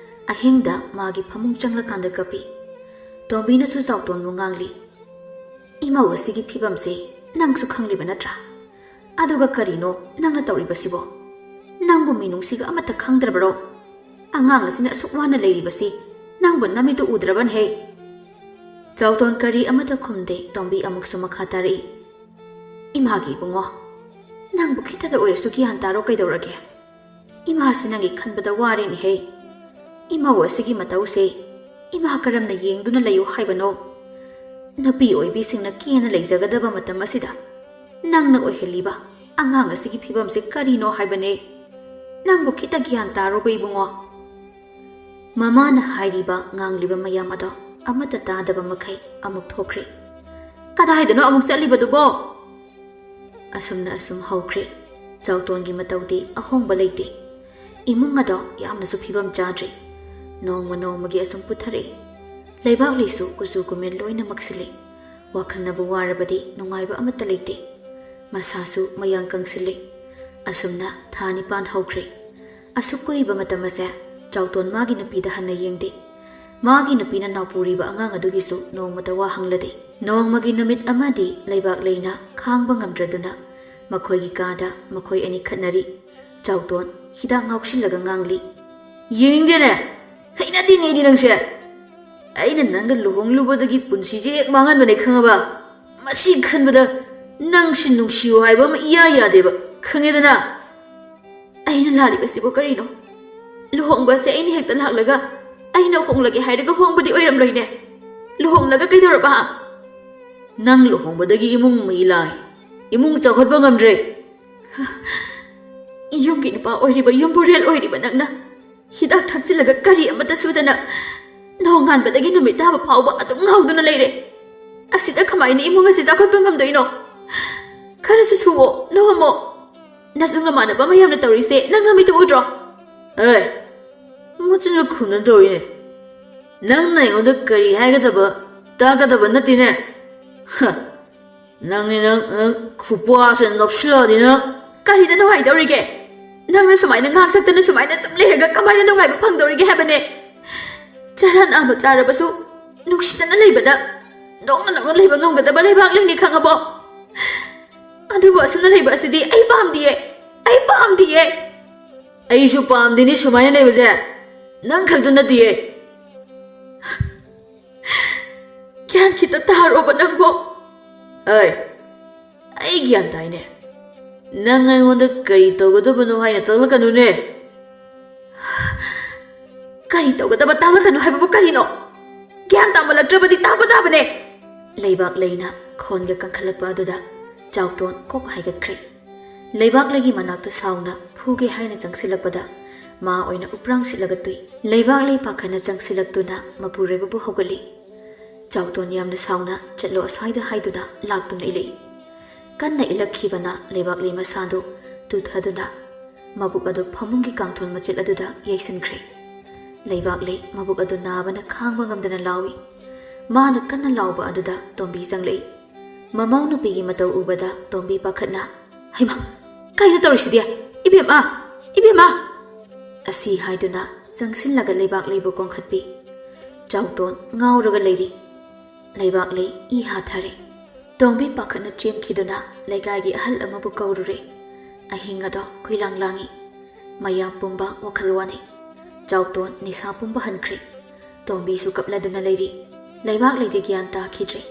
ꯑꯍꯤꯡꯗ ꯃꯥꯒꯤ ꯐꯃꯨꯡ ꯆꯪꯂꯀꯥꯟꯗ ꯀꯞꯄꯤ꯫ ꯇꯣꯝꯕꯤꯅꯁꯨ ꯆꯥꯎꯇꯣꯟꯕꯨ ꯉꯥꯡꯂꯤ꯫ "ꯏꯃꯧ ꯑꯁꯤꯒꯤ ꯐꯤꯕꯝꯁꯦ ꯅꯪꯁꯨ ꯈꯪꯂꯤꯕ ꯅꯠꯇ꯭ꯔꯥ? ꯑꯗꯨꯒ ꯀꯔꯤꯅꯣ ꯅꯪꯅ ꯇꯧꯔꯤꯕꯁꯤꯕꯣ? ꯅꯪꯕꯨ ꯃꯤꯅꯨꯡꯁꯤꯒ ꯑꯃꯠꯇ ꯈꯪꯗ꯭ꯔꯕꯔꯣ? ꯑꯉꯥꯡ ꯑꯁꯤꯅ ꯑꯁꯨꯛ ꯋꯥꯅ ꯂꯩꯔꯤꯕꯁꯤ ꯅꯪꯕꯨ ꯅꯃꯤꯠꯇꯨ ꯎꯗ꯭ꯔꯕꯅꯍꯦ?" ꯆꯥꯎꯇꯣꯟ ꯀꯔꯤ ꯑꯃꯠꯇ ꯈꯨꯝꯗꯦ꯫ ꯇꯣꯝꯕꯤ ꯑꯃꯨꯛꯁꯨ ꯃꯈꯥ ꯇꯥꯔꯛꯏ꯫ "ꯏꯃꯥꯒꯤ ꯏꯕꯨꯡꯉꯣ, ꯅꯪꯕꯨ ꯈꯤꯇꯗ ꯑꯣꯏꯔꯁꯨ ꯒ꯭ꯌꯥꯟ ꯇꯥꯔꯣ ꯀꯩꯗꯧꯔꯒꯦ? ꯏꯃꯥꯁꯤ ꯅꯪꯒꯤ ꯈꯟꯕꯗ ꯋꯥꯔꯦꯅꯦꯍꯦ꯫ ꯏꯃꯧ ꯑꯁꯤꯒꯤ ꯃꯇꯧꯁꯦ ꯏꯃꯥ ꯀꯔꯝꯅ ꯌꯦꯡꯗꯨꯅ ꯂꯩꯌꯨ ꯍꯥꯏꯕꯅꯣ? ꯅꯨꯄꯤ ꯑꯣꯏꯕꯤꯁꯤꯡꯅ ꯀꯦꯅ ꯂꯩꯖꯒꯗꯕ ꯃꯇꯝ ꯑꯁꯤꯗ ꯅꯪꯅ ꯑꯣꯏꯍꯜꯂꯤꯕ ꯑꯉꯥꯡ ꯑꯁꯤꯒꯤ ꯐꯤꯕꯝꯁꯦ ꯀꯔꯤꯅꯣ ꯍꯥꯏꯕꯅꯦ? ꯅꯪꯕꯨ ꯈꯤꯇ ꯒ꯭ꯌꯥꯟ ꯇꯥꯔꯣꯕ ꯏꯕꯨꯡꯉꯣ?" ꯃꯃꯥꯅ ꯍꯥꯏꯔꯤꯕ ꯉꯥꯡꯂꯤꯕ ꯃꯌꯥꯝ ꯑꯗꯣ ꯑꯃꯠꯇ ꯇꯥꯗꯕ ꯃꯈꯩ ꯑꯃꯨꯛ ꯊꯣꯛꯈ꯭ꯔꯦ꯫ "ꯀꯗꯥꯏꯗꯅꯣ ꯑꯃꯨꯛ ꯆꯠꯂꯤꯕꯗꯨꯕꯣ?" ꯑꯁꯨꯝꯅ ꯑꯁꯨꯝ ꯍꯧꯈ꯭ꯔꯦ꯫ ꯆꯥꯎꯇꯣꯟꯒꯤ ꯃꯇꯧꯗꯤ ꯑꯍꯣꯡꯕ ꯂꯩꯇꯦ꯫ ꯏꯃꯨꯡ ꯑꯗꯣ ꯌꯥꯝꯅꯁꯨ ꯐꯤꯕꯝ ꯆꯥꯗ꯭ꯔꯦ꯫ ꯅꯣꯡꯃ ꯅꯣꯡꯃꯒꯤ ꯑꯁꯨꯝ ꯄꯨꯊꯔꯛꯏ꯫ ꯂꯩꯕꯥꯛꯂꯩꯁꯨ ꯀꯨꯆꯨ ꯀꯨꯃꯦꯟ ꯂꯣꯏꯅ ꯃꯛꯁꯤꯜꯂꯦ꯫ ꯋꯥꯈꯜꯅꯕꯨ ꯋꯥꯔꯕꯗꯤ ꯅꯨꯡꯉꯥꯏꯕ ꯑꯃꯠꯇ ꯂꯩꯇꯦ꯫ ꯃꯁꯥꯁꯨ ꯃꯌꯥꯡ ꯀꯪꯁꯤꯜꯂꯦ꯫ ꯑꯁꯨꯝꯅ ꯊꯥ ꯅꯤꯄꯥꯟ ꯍꯧꯈ꯭ꯔꯦ꯫ ꯑꯁꯨꯛ ꯀꯨꯏꯕ ꯃꯇꯝ ꯑꯁꯦ ꯆꯥꯎꯇꯣꯟ ꯃꯥꯒꯤ ꯅꯨꯄꯤꯗ ꯍꯟꯅ ꯌꯦꯡꯗꯦ꯫ ꯃꯥꯒꯤ ꯅꯨꯄꯤꯅ ꯅꯥꯎꯄꯨꯔꯤꯕ ꯑꯉꯥꯡ ꯑꯗꯨꯒꯤꯁꯨ ꯅꯣꯡꯃꯇ ꯋꯥ ꯍꯪꯂꯗꯦ꯫ ꯅꯣꯡꯃꯒꯤ ꯅꯨꯃꯤꯠ ꯑꯃꯗꯤ ꯂꯩꯕꯥꯛ ꯂꯩꯅ ꯈꯥꯡꯕ ꯉꯝꯗ꯭ꯔꯗꯨꯅ ꯃꯈꯣꯏꯒꯤ ꯀꯥꯗ ꯃꯈꯣꯏ ꯑꯅꯤ ꯈꯠꯅꯔꯤ꯫ ꯆꯥꯎꯇꯣꯟ ꯍꯤꯗꯥꯛ ꯉꯥꯎꯁꯤꯜꯂꯒ ꯉꯥꯡꯂꯤ, "ꯌꯦꯡꯅꯤꯡꯗꯦꯅꯦ, ꯍꯩꯅꯗꯦꯅꯦ ꯑꯩꯗꯤ ꯅꯪꯁꯦ꯫ ꯑꯩꯅ ꯅꯪꯒ ꯂꯨꯍꯣꯡꯂꯨꯕꯗꯒꯤ ꯄꯨꯟꯁꯤꯁꯦ ꯍꯦꯛ ꯃꯥꯡꯍꯟꯕꯅꯦ ꯈꯪꯉꯕ? ꯃꯁꯤ ꯈꯟꯕꯗ ꯅꯪꯁꯤ ꯅꯨꯡꯁꯤꯌꯨ ꯍꯥꯏꯕ ꯑꯃ ꯏꯌꯥ ꯌꯥꯗꯦꯕ, ꯈꯪꯉꯦꯗꯅ?" "ꯑꯩꯅ ꯂꯥꯜꯂꯤꯕꯁꯤꯕꯨ ꯀꯔꯤꯅꯣ? ꯂꯨꯍꯣꯡꯕꯁꯦ ꯑꯩꯅ ꯍꯦꯛꯇ ꯂꯥꯛꯂꯒ ꯑꯩꯅ ꯍꯣꯡꯂꯒꯦ ꯍꯥꯏꯔꯒ ꯍꯣꯡꯕꯗꯤ ꯑꯣꯏꯔꯝꯂꯣꯏꯅꯦ꯫ ꯂꯨꯍꯣꯡꯂꯒ ꯀꯩꯗꯧꯔꯕ?" "ꯅꯪ ꯂꯨꯍꯣꯡꯕꯗꯒꯤ ꯏꯃꯨꯡ ꯃꯩ ꯂꯥꯡꯉꯤ, ꯏꯃꯨꯡ ꯆꯥꯎꯈꯠꯄ ꯉꯝꯗ꯭ꯔꯦ꯫" "ꯌꯨꯝꯒꯤ ꯅꯨꯄꯥ ꯑꯣꯏꯔꯤꯕ, ꯌꯨꯝꯕꯨꯔꯦꯜ ꯑꯣꯏꯔꯤꯕ ꯅꯪꯅ ꯍꯤꯗꯥꯛ ꯊꯛꯆꯤꯜꯂꯒ ꯀꯔꯤ ꯑꯃꯠꯇ ꯁꯨꯗꯅ ꯅꯣꯡꯉꯥꯟꯕꯗꯒꯤ ꯅꯨꯃꯤꯠ ꯇꯥꯕ ꯐꯥꯎꯕ ꯑꯗꯨꯝ ꯉꯥꯎꯗꯨꯅ ꯂꯩꯔꯦ꯫ ꯑꯁꯤꯗ ꯀꯃꯥꯏꯅ ꯏꯃꯨꯡ ꯑꯁꯤ ꯆꯥꯎꯈꯠꯄ ꯉꯝꯗꯣꯏꯅꯣ? ꯈꯔꯁꯨ ꯁꯨꯑꯣ, ꯅꯣꯝꯃꯣ꯫ ꯅꯁꯨ ꯅꯃꯥꯟꯅꯕ ꯃꯌꯥꯝꯅ ꯇꯧꯔꯤꯁꯦ ꯅꯪ ꯅꯃꯤꯠꯇ ꯎꯗ꯭ꯔꯣ?" "ꯑꯦ, ꯃꯆꯤꯟꯒ ꯈꯨꯝꯅ ꯇꯧꯏꯅꯦ꯫ ꯅꯪꯅ ꯑꯩꯉꯣꯟꯗ ꯀꯔꯤ ꯍꯥꯏꯒꯗꯕ, ꯇꯥꯒꯗꯕ ꯅꯠꯇꯦꯅꯦ꯫ ꯍ, ꯅꯪꯅꯦ ꯅꯪ, ꯅꯪ ꯈꯨꯄꯥꯁꯦ ꯅꯞꯁꯤꯜꯂꯛꯑꯗꯤ ꯅꯪ꯫" "ꯀꯔꯤꯗ ꯅꯨꯡꯉꯥꯏꯗꯧꯔꯤꯒꯦ? ꯅꯪꯅ ꯁꯨꯃꯥꯏꯅ ꯉꯥꯡ ꯁꯛꯇꯅ ꯁꯨꯃꯥꯏꯅ ꯁꯨꯝ ꯂꯩꯔꯒ ꯀꯃꯥꯏꯅ ꯅꯨꯡꯉꯥꯏꯕ ꯐꯪꯗꯧꯔꯤꯒꯦ ꯍꯥꯏꯕꯅꯦ? ꯆꯔꯥ ꯅꯥꯝꯃ ꯆꯥꯔꯕꯁꯨ ꯅꯨꯡꯁꯤꯗꯅ ꯂꯩꯕꯗ ꯅꯣꯛꯅ ꯅꯣꯛꯅ ꯂꯩꯕ ꯉꯝꯒꯗꯕ ꯂꯩꯕꯥꯛ ꯂꯩꯅꯤ ꯈꯪꯉꯕꯣ? ꯑꯗꯨꯕꯨ ꯑꯁꯨꯝꯅ ꯂꯩꯕ ꯑꯁꯤꯗꯤ ꯑꯩ ꯄꯥꯝꯗꯤꯌꯦ, ꯑꯩ ꯄꯥꯝꯗꯤꯌꯦ꯫" "ꯑꯩꯁꯨ ꯄꯥꯝꯗꯦꯅꯦ ꯁꯨꯃꯥꯏꯅ ꯂꯩꯕꯁꯦ, ꯅꯪ ꯈꯛꯇ ꯅꯠꯇꯤꯌꯦ꯫" "ꯒ꯭ꯌꯥꯟ ꯈꯤꯇ ꯇꯥꯔꯣꯕ ꯅꯪꯕꯣ꯫" "ꯑꯩ, ꯑꯩ ꯒ꯭ꯌꯥꯟ ꯇꯥꯏꯅꯦ꯫ ꯅꯪ ꯑꯩꯉꯣꯟꯗ ꯀꯔꯤ ꯇꯧꯒꯗꯕꯅꯣ ꯍꯥꯏꯅ ꯇꯥꯛꯂꯛꯀꯅꯨꯅꯦ꯫" "ꯀꯔꯤ ꯇꯧꯒꯗꯕ ꯇꯥꯛꯂꯛꯀꯅꯨ ꯍꯥꯏꯕꯕꯨ ꯀꯔꯤꯅꯣ? ꯒ꯭ꯌꯥꯟ ꯇꯥꯃꯜꯂꯛꯇ꯭ꯔꯕꯗꯤ ꯇꯥꯛꯄ ꯇꯥꯕꯅꯦ꯫" ꯂꯩꯕꯥꯛ ꯂꯩꯅ ꯈꯣꯟꯒ ꯀꯟꯈꯠꯂꯛꯄ ꯑꯗꯨꯗ ꯆꯥꯎꯇꯣꯟ ꯀꯣꯛ ꯍꯥꯏꯒꯠꯈ꯭ꯔꯦ꯫ ꯂꯩꯕꯥꯛ ꯂꯩꯒꯤ ꯃꯅꯥꯛꯇ ꯁꯥꯎꯅ ꯐꯨꯒꯦ ꯍꯥꯏꯅ ꯆꯪꯁꯤꯜꯂꯛꯄꯗ ꯃꯥ ꯑꯣꯏꯅ ꯎꯄ꯭ꯔꯥꯡ ꯁꯤꯠꯂꯒ ꯇꯨꯏ꯫ ꯂꯩꯕꯥꯛ ꯂꯩ ꯄꯥꯈꯠꯅ ꯆꯪꯁꯤꯜꯂꯛꯇꯨꯅ ꯃꯄꯨꯔꯣꯏꯕꯕꯨ ꯍꯧꯒꯠꯂꯤ꯫ ꯆꯥꯎꯇꯣꯟ ꯌꯥꯝꯅ ꯁꯥꯎꯅ "ꯆꯠꯂꯣ ꯑꯁ꯭ꯋꯥꯏꯗ" ꯍꯥꯏꯗꯨꯅ ꯂꯥꯛꯇꯨꯅ ꯏꯜꯂꯛꯏ꯫ ꯀꯟꯅ ꯏꯜꯂꯛꯈꯤꯕꯅ ꯂꯩꯕꯥꯛ ꯂꯩ ꯃꯁꯥꯗꯨ ꯇꯨꯊꯗꯨꯅ ꯃꯕꯨꯛ ꯑꯗꯨ ꯐꯃꯨꯡꯒꯤ ꯀꯥꯡꯊꯣꯟ ꯃꯆꯦꯠ ꯑꯗꯨꯗ ꯌꯩꯁꯤꯟꯈ꯭ꯔꯦ꯫ ꯂꯩꯕꯥꯛ ꯂꯩ ꯃꯕꯨꯛ ꯑꯗꯨ ꯅꯥꯕꯅ ꯈꯥꯡꯕ ꯉꯝꯗꯅ ꯂꯥꯎꯏ꯫ ꯃꯥꯅ ꯀꯟꯅ ꯂꯥꯎꯕ ꯑꯗꯨꯗ ꯇꯣꯝꯕꯤ ꯆꯪꯂꯛꯏ꯫ ꯃꯃꯧ ꯅꯨꯄꯤꯒꯤ ꯃꯇꯧ ꯎꯕꯗ ꯇꯣꯝꯕꯤ ꯄꯥꯈꯠꯅ, "ꯍꯩꯃꯥ, ꯀꯩꯅꯣ ꯇꯧꯔꯤꯁꯤꯗꯤ? ꯏꯕꯦꯝꯃ, ꯏꯕꯦꯝꯃ!" ꯑꯁꯤ ꯍꯥꯏꯗꯨꯅ ꯆꯪꯁꯤꯜꯂꯒ ꯂꯩꯕꯥꯛꯂꯩꯕꯨ ꯀꯣꯟꯈꯠꯄꯤ꯫ ꯆꯥꯎꯇꯣꯟ ꯉꯥꯎꯔꯒ ꯂꯩꯔꯤ꯫ ꯂꯩꯕꯥꯛꯂꯩ ꯏ ꯍꯥꯊꯔꯦ꯫ ꯇꯣꯝꯕꯤ ꯄꯥꯈꯠꯅ ꯆꯦꯟꯈꯤꯗꯨꯅ ꯂꯩꯀꯥꯏꯒꯤ ꯑꯍꯜ ꯑꯃꯕꯨ ꯀꯧꯔꯨꯔꯦ꯫ ꯑꯍꯤꯡ ꯑꯗꯣ ꯀꯨꯏꯂꯥꯡ ꯂꯥꯡꯏ꯫ ꯃꯌꯥꯝ ꯄꯨꯝꯕ ꯋꯥꯈꯜ ꯋꯥꯅꯩ꯫ ꯆꯥꯎꯇꯣꯟ ꯅꯤꯁꯥ ꯄꯨꯝꯕ ꯍꯟꯈ꯭ꯔꯦ꯫ ꯇꯣꯝꯕꯤꯁꯨ ꯀꯞꯂꯗꯨꯅ ꯂꯩꯔꯤ꯫ ꯂꯩꯕꯥꯛꯂꯩꯗꯤ ꯒ꯭ꯌꯥꯟ ꯇꯥꯈꯤꯗ꯭ꯔꯦ꯫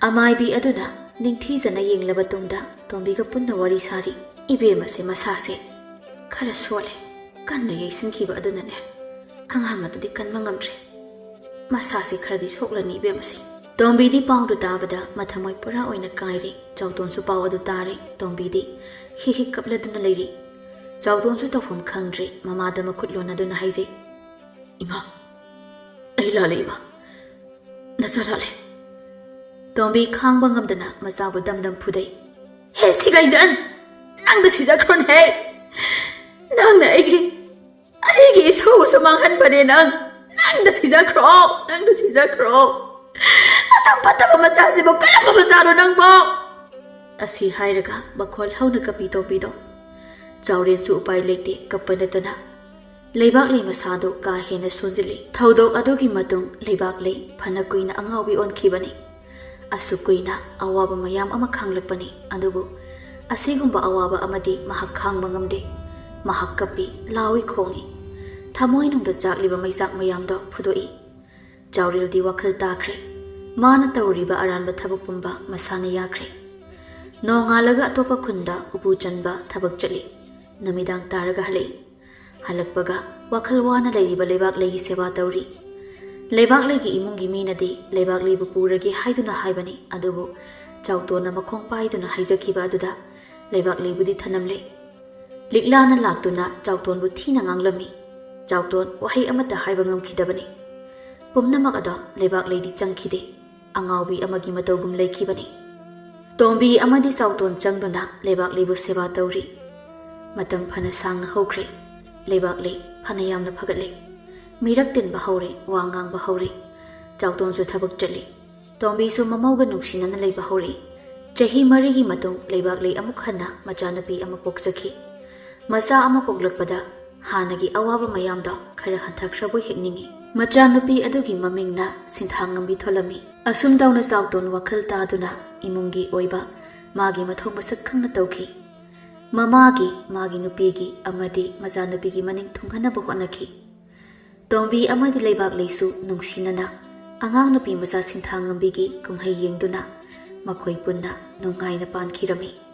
ꯑꯃꯥꯏꯕꯤ ꯑꯗꯨꯅ ꯅꯤꯡꯊꯤꯖꯅ ꯌꯦꯡꯂꯕ ꯇꯨꯡꯗ ꯇꯣꯝꯕꯤꯒ ꯄꯨꯟꯅ ꯋꯥꯔꯤ ꯁꯥꯔꯤ꯫ "ꯏꯕꯦꯝꯃꯁꯦ ꯃꯁꯥꯁꯦ ꯈꯔ ꯁꯣꯜꯂꯦ꯫ ꯀꯟꯅ ꯌꯩꯁꯤꯟꯈꯤꯕ ꯑꯗꯨꯅꯅꯦ꯫ ꯑꯉꯥꯡ ꯑꯗꯨꯗꯤ ꯀꯟꯕ ꯉꯝꯗ꯭ꯔꯦ꯫ ꯃꯁꯥꯁꯦ ꯈꯔꯗꯤ ꯁꯣꯛꯂꯅꯤ ꯏꯕꯦꯝꯃꯁꯦ꯫" ꯇꯣꯝꯕꯤꯗꯤ ꯄꯥꯎꯗꯨ ꯇꯥꯕꯗ ꯃꯊꯃꯣꯏ ꯄꯨꯔꯥ ꯑꯣꯏꯅ ꯀꯥꯏꯔꯦ꯫ ꯆꯥꯎꯇꯣꯟꯁꯨ ꯄꯥꯎ ꯑꯗꯨ ꯇꯥꯔꯦ꯫ ꯇꯣꯝꯕꯤꯗꯤ ꯍꯤꯛ ꯍꯤꯛ ꯀꯞꯂꯗꯨꯅ ꯂꯩꯔꯤ꯫ ꯆꯥꯎꯇꯣꯟꯁꯨ ꯇꯧꯐꯝ ꯈꯪꯗ꯭ꯔꯦ꯫ ꯃꯃꯥꯗ ꯃꯈꯨꯠ ꯂꯣꯟꯅꯗꯨꯅ ꯍꯥꯏꯖꯩ, "ꯏꯃꯥ, ꯑꯩ ꯂꯥꯜꯂꯦ ꯏꯃꯥ꯫ ꯅꯆꯥ ꯂꯥꯜꯂꯦ꯫" ꯇꯣꯝꯕꯤ ꯈꯥꯡꯕ ꯉꯝꯗꯅ ꯃꯆꯥꯕꯨ ꯗꯝ ꯗꯝ ꯐꯨꯗꯩ꯫ "ꯍꯦ ꯁꯤꯒꯥꯏꯖꯟ, ꯅꯪꯗ ꯁꯤꯖꯈ꯭ꯔꯣꯅꯦꯍꯦ꯫ ꯅꯪꯅ ꯑꯩꯒꯤ, ꯑꯩꯒꯤ ꯏꯁꯧꯁꯨ ꯃꯥꯡꯍꯟꯕꯅꯦ ꯅꯪ꯫ ꯅꯪꯗ ꯁꯤꯖꯈ꯭ꯔꯣ, ꯅꯪꯗ ꯁꯤꯖꯈ꯭ꯔꯣ꯫ ꯑꯁꯨꯛ ꯐꯠꯇꯕ ꯃꯆꯥꯁꯤꯕꯨ ꯀꯔꯝꯕ ꯃꯆꯥꯅꯣ ꯅꯪꯕꯣ?" ꯑꯁꯤ ꯍꯥꯏꯔꯒ ꯃꯈꯣꯜ ꯍꯧꯅ ꯀꯞꯄꯤ ꯇꯣꯝꯕꯤꯗꯣ꯫ ꯆꯥꯎꯔꯦꯟꯁꯨ ꯎꯄꯥꯏ ꯂꯩꯇꯦ, ꯀꯞꯄ ꯅꯠꯇꯅ꯫ ꯂꯩꯕꯥꯛꯂꯩ ꯃꯁꯥꯗꯨ ꯀꯥ ꯍꯦꯟꯅ ꯁꯣꯟꯖꯤꯜꯂꯤ꯫ ꯊꯧꯗꯣꯛ ꯑꯗꯨꯒꯤ ꯃꯇꯨꯡ ꯂꯩꯕꯥꯛꯂꯩ ꯐꯅ ꯀꯨꯏꯅ ꯑꯉꯥꯎꯕꯤ ꯑꯣꯟꯈꯤꯕꯅꯤ꯫ ꯑꯁꯨꯛ ꯀꯨꯏꯅ ꯑꯋꯥꯕ ꯃꯌꯥꯝ ꯑꯃ ꯈꯥꯡꯂꯛꯄꯅꯤ, ꯑꯗꯨꯕꯨ ꯑꯁꯤꯒꯨꯝꯕ ꯑꯋꯥꯕ ꯑꯃꯗꯤ ꯃꯍꯥꯛ ꯈꯥꯡꯕ ꯉꯝꯗꯦ꯫ ꯃꯍꯥꯛ ꯀꯞꯄꯤ, ꯂꯥꯎꯏ ꯈꯣꯡꯏ꯫ ꯊꯃꯣꯏꯅꯨꯡꯗ ꯆꯥꯛꯂꯤꯕ ꯃꯩꯆꯥꯛ ꯃꯌꯥꯝꯗꯣ ꯐꯨꯗꯣꯛꯏ꯫ ꯆꯥꯎꯔꯦꯜꯗꯤ ꯋꯥꯈꯜ ꯇꯥꯈ꯭ꯔꯦ꯫ ꯃꯥꯅ ꯇꯧꯔꯤꯕ ꯑꯔꯥꯟꯕ ꯊꯕꯛ ꯄꯨꯝꯕ ꯃꯁꯥꯅ ꯌꯥꯈ꯭ꯔꯦ꯫ ꯅꯣꯡꯉꯥꯜꯂꯒ ꯑꯇꯣꯞꯄ ꯈꯨꯟꯗ ꯎꯄꯨ ꯆꯟꯕ ꯊꯕꯛ ꯆꯠꯂꯤ꯫ ꯅꯨꯃꯤꯗꯥꯡ ꯇꯥꯔꯒ ꯍꯜꯂꯛꯏ꯫ ꯍꯜꯂꯛꯄꯒ ꯋꯥꯈꯜ ꯋꯥꯅ ꯂꯩꯔꯤꯕ ꯂꯩꯕꯥꯛꯂꯩꯒꯤ ꯁꯦꯕꯥ ꯇꯧꯔꯤ꯫ ꯂꯩꯕꯥꯛꯂꯩꯒꯤ ꯏꯃꯨꯡꯒꯤ ꯃꯤꯅꯗꯤ ꯂꯩꯕꯥꯛꯂꯩꯕꯨ ꯄꯨꯔꯒꯦ ꯍꯥꯏꯗꯨꯅ ꯍꯥꯏꯕꯅꯤ, ꯑꯗꯨꯕꯨ ꯆꯥꯎꯇꯣꯟꯅ ꯃꯈꯣꯡ ꯄꯥꯏꯗꯨꯅ ꯍꯥꯏꯖꯈꯤꯕ ꯑꯗꯨꯗ ꯂꯩꯕꯥꯛꯂꯩꯕꯨꯗꯤ ꯊꯅꯝꯂꯦ꯫ ꯂꯤꯛꯂꯥꯅ ꯂꯥꯛꯇꯨꯅ ꯆꯥꯎꯇꯣꯟꯕꯨ ꯊꯤꯅ ꯉꯥꯡꯂꯝꯃꯤ꯫ ꯆꯥꯎꯇꯣꯟ ꯋꯥꯍꯩ ꯑꯃꯠꯇ ꯍꯥꯏꯕ ꯉꯝꯈꯤꯗꯕꯅꯤ꯫ ꯄꯨꯝꯅꯃꯛ ꯑꯗꯣ ꯂꯩꯕꯥꯛꯂꯩꯗꯤ ꯆꯪꯈꯤꯗꯦ꯫ ꯑꯉꯥꯎꯕꯤ ꯑꯃꯒꯤ ꯃꯇꯧꯒꯨꯝ ꯂꯩꯈꯤꯕꯅꯤ꯫ ꯇꯣꯝꯕꯤ ꯑꯃꯗꯤ ꯆꯥꯎꯇꯣꯟ ꯆꯪꯗꯨꯅ ꯂꯩꯕꯥꯛꯂꯩꯕꯨ ꯁꯦꯕꯥ ꯇꯧꯔꯤ꯫ ꯃꯇꯝ ꯐꯅ ꯁꯥꯡꯅ ꯍꯧꯈ꯭ꯔꯦ꯫ ꯂꯩꯕꯥꯛꯂꯩ ꯐꯅ ꯌꯥꯝꯅ ꯐꯒꯠꯂꯦ꯫ ꯃꯤꯔꯛ ꯇꯤꯟꯕ ꯍꯧꯔꯦ, ꯋꯥ ꯉꯥꯡꯕ ꯍꯧꯔꯦ꯫ ꯆꯥꯎꯇꯣꯟꯁꯨ ꯊꯕꯛ ꯆꯠꯂꯤ꯫ ꯇꯣꯝꯕꯤꯁꯨ ꯃꯃꯧꯒ ꯅꯨꯡꯁꯤꯅꯅ ꯂꯩꯕ ꯍꯧꯔꯛꯏ꯫ ꯆꯍꯤ ꯃꯔꯤꯒꯤ ꯃꯇꯨꯡ ꯂꯩꯕꯥꯛꯂꯩ ꯑꯃꯨꯛ ꯍꯟꯅ ꯃꯆꯥꯅꯨꯄꯤ ꯑꯃ ꯄꯣꯛꯆꯈꯤ꯫ ꯃꯆꯥ ꯑꯃ ꯄꯣꯛꯂꯛꯄꯗ ꯍꯥꯟꯅꯒꯤ ꯑꯋꯥꯕ ꯃꯌꯥꯝꯗꯣ ꯈꯔ ꯍꯟꯊꯈ꯭ꯔꯕꯣꯏ ꯍꯦꯛ ꯅꯤꯡꯏ꯫ ꯃꯆꯥꯅꯨꯄꯤ ꯑꯗꯨꯒꯤ ꯃꯃꯤꯡꯅ ꯁꯤꯟꯊꯥꯉꯝꯕꯤ ꯊꯣꯜꯂꯝꯃꯤ꯫ ꯑꯁꯨꯝ ꯇꯧꯅ ꯆꯥꯎꯇꯣꯟ ꯋꯥꯈꯜ ꯇꯥꯗꯨꯅ ꯏꯃꯨꯡꯒꯤ ꯑꯣꯏꯕ ꯃꯥꯒꯤ ꯃꯊꯧ ꯃꯁꯛ ꯈꯪꯅ ꯇꯧꯈꯤ꯫ ꯃꯃꯥꯒꯤ, ꯃꯥꯒꯤ ꯅꯨꯄꯤꯒꯤ ꯑꯃꯗꯤ ꯃꯆꯥꯅꯨꯄꯤꯒꯤ ꯃꯅꯤꯡ ꯊꯨꯡꯍꯟꯅꯕ ꯍꯣꯠꯅꯈꯤ꯫ ꯇꯣꯝꯕꯤ ꯑꯃꯗꯤ ꯂꯩꯕꯥꯛꯂꯩꯁꯨ ꯅꯨꯡꯁꯤꯅꯅ ꯑꯉꯥꯡ ꯅꯨꯄꯤ ꯃꯆꯥ ꯁꯤꯟꯊꯥꯉꯝꯕꯤꯒꯤ ꯀꯨꯝꯍꯩ ꯌꯦꯡꯗꯨꯅ ꯃꯈꯣꯏ ꯄꯨꯟꯅ ꯅꯨꯡꯉꯥꯏꯅ ꯄꯥꯟꯈꯤꯔꯝꯃꯤ꯫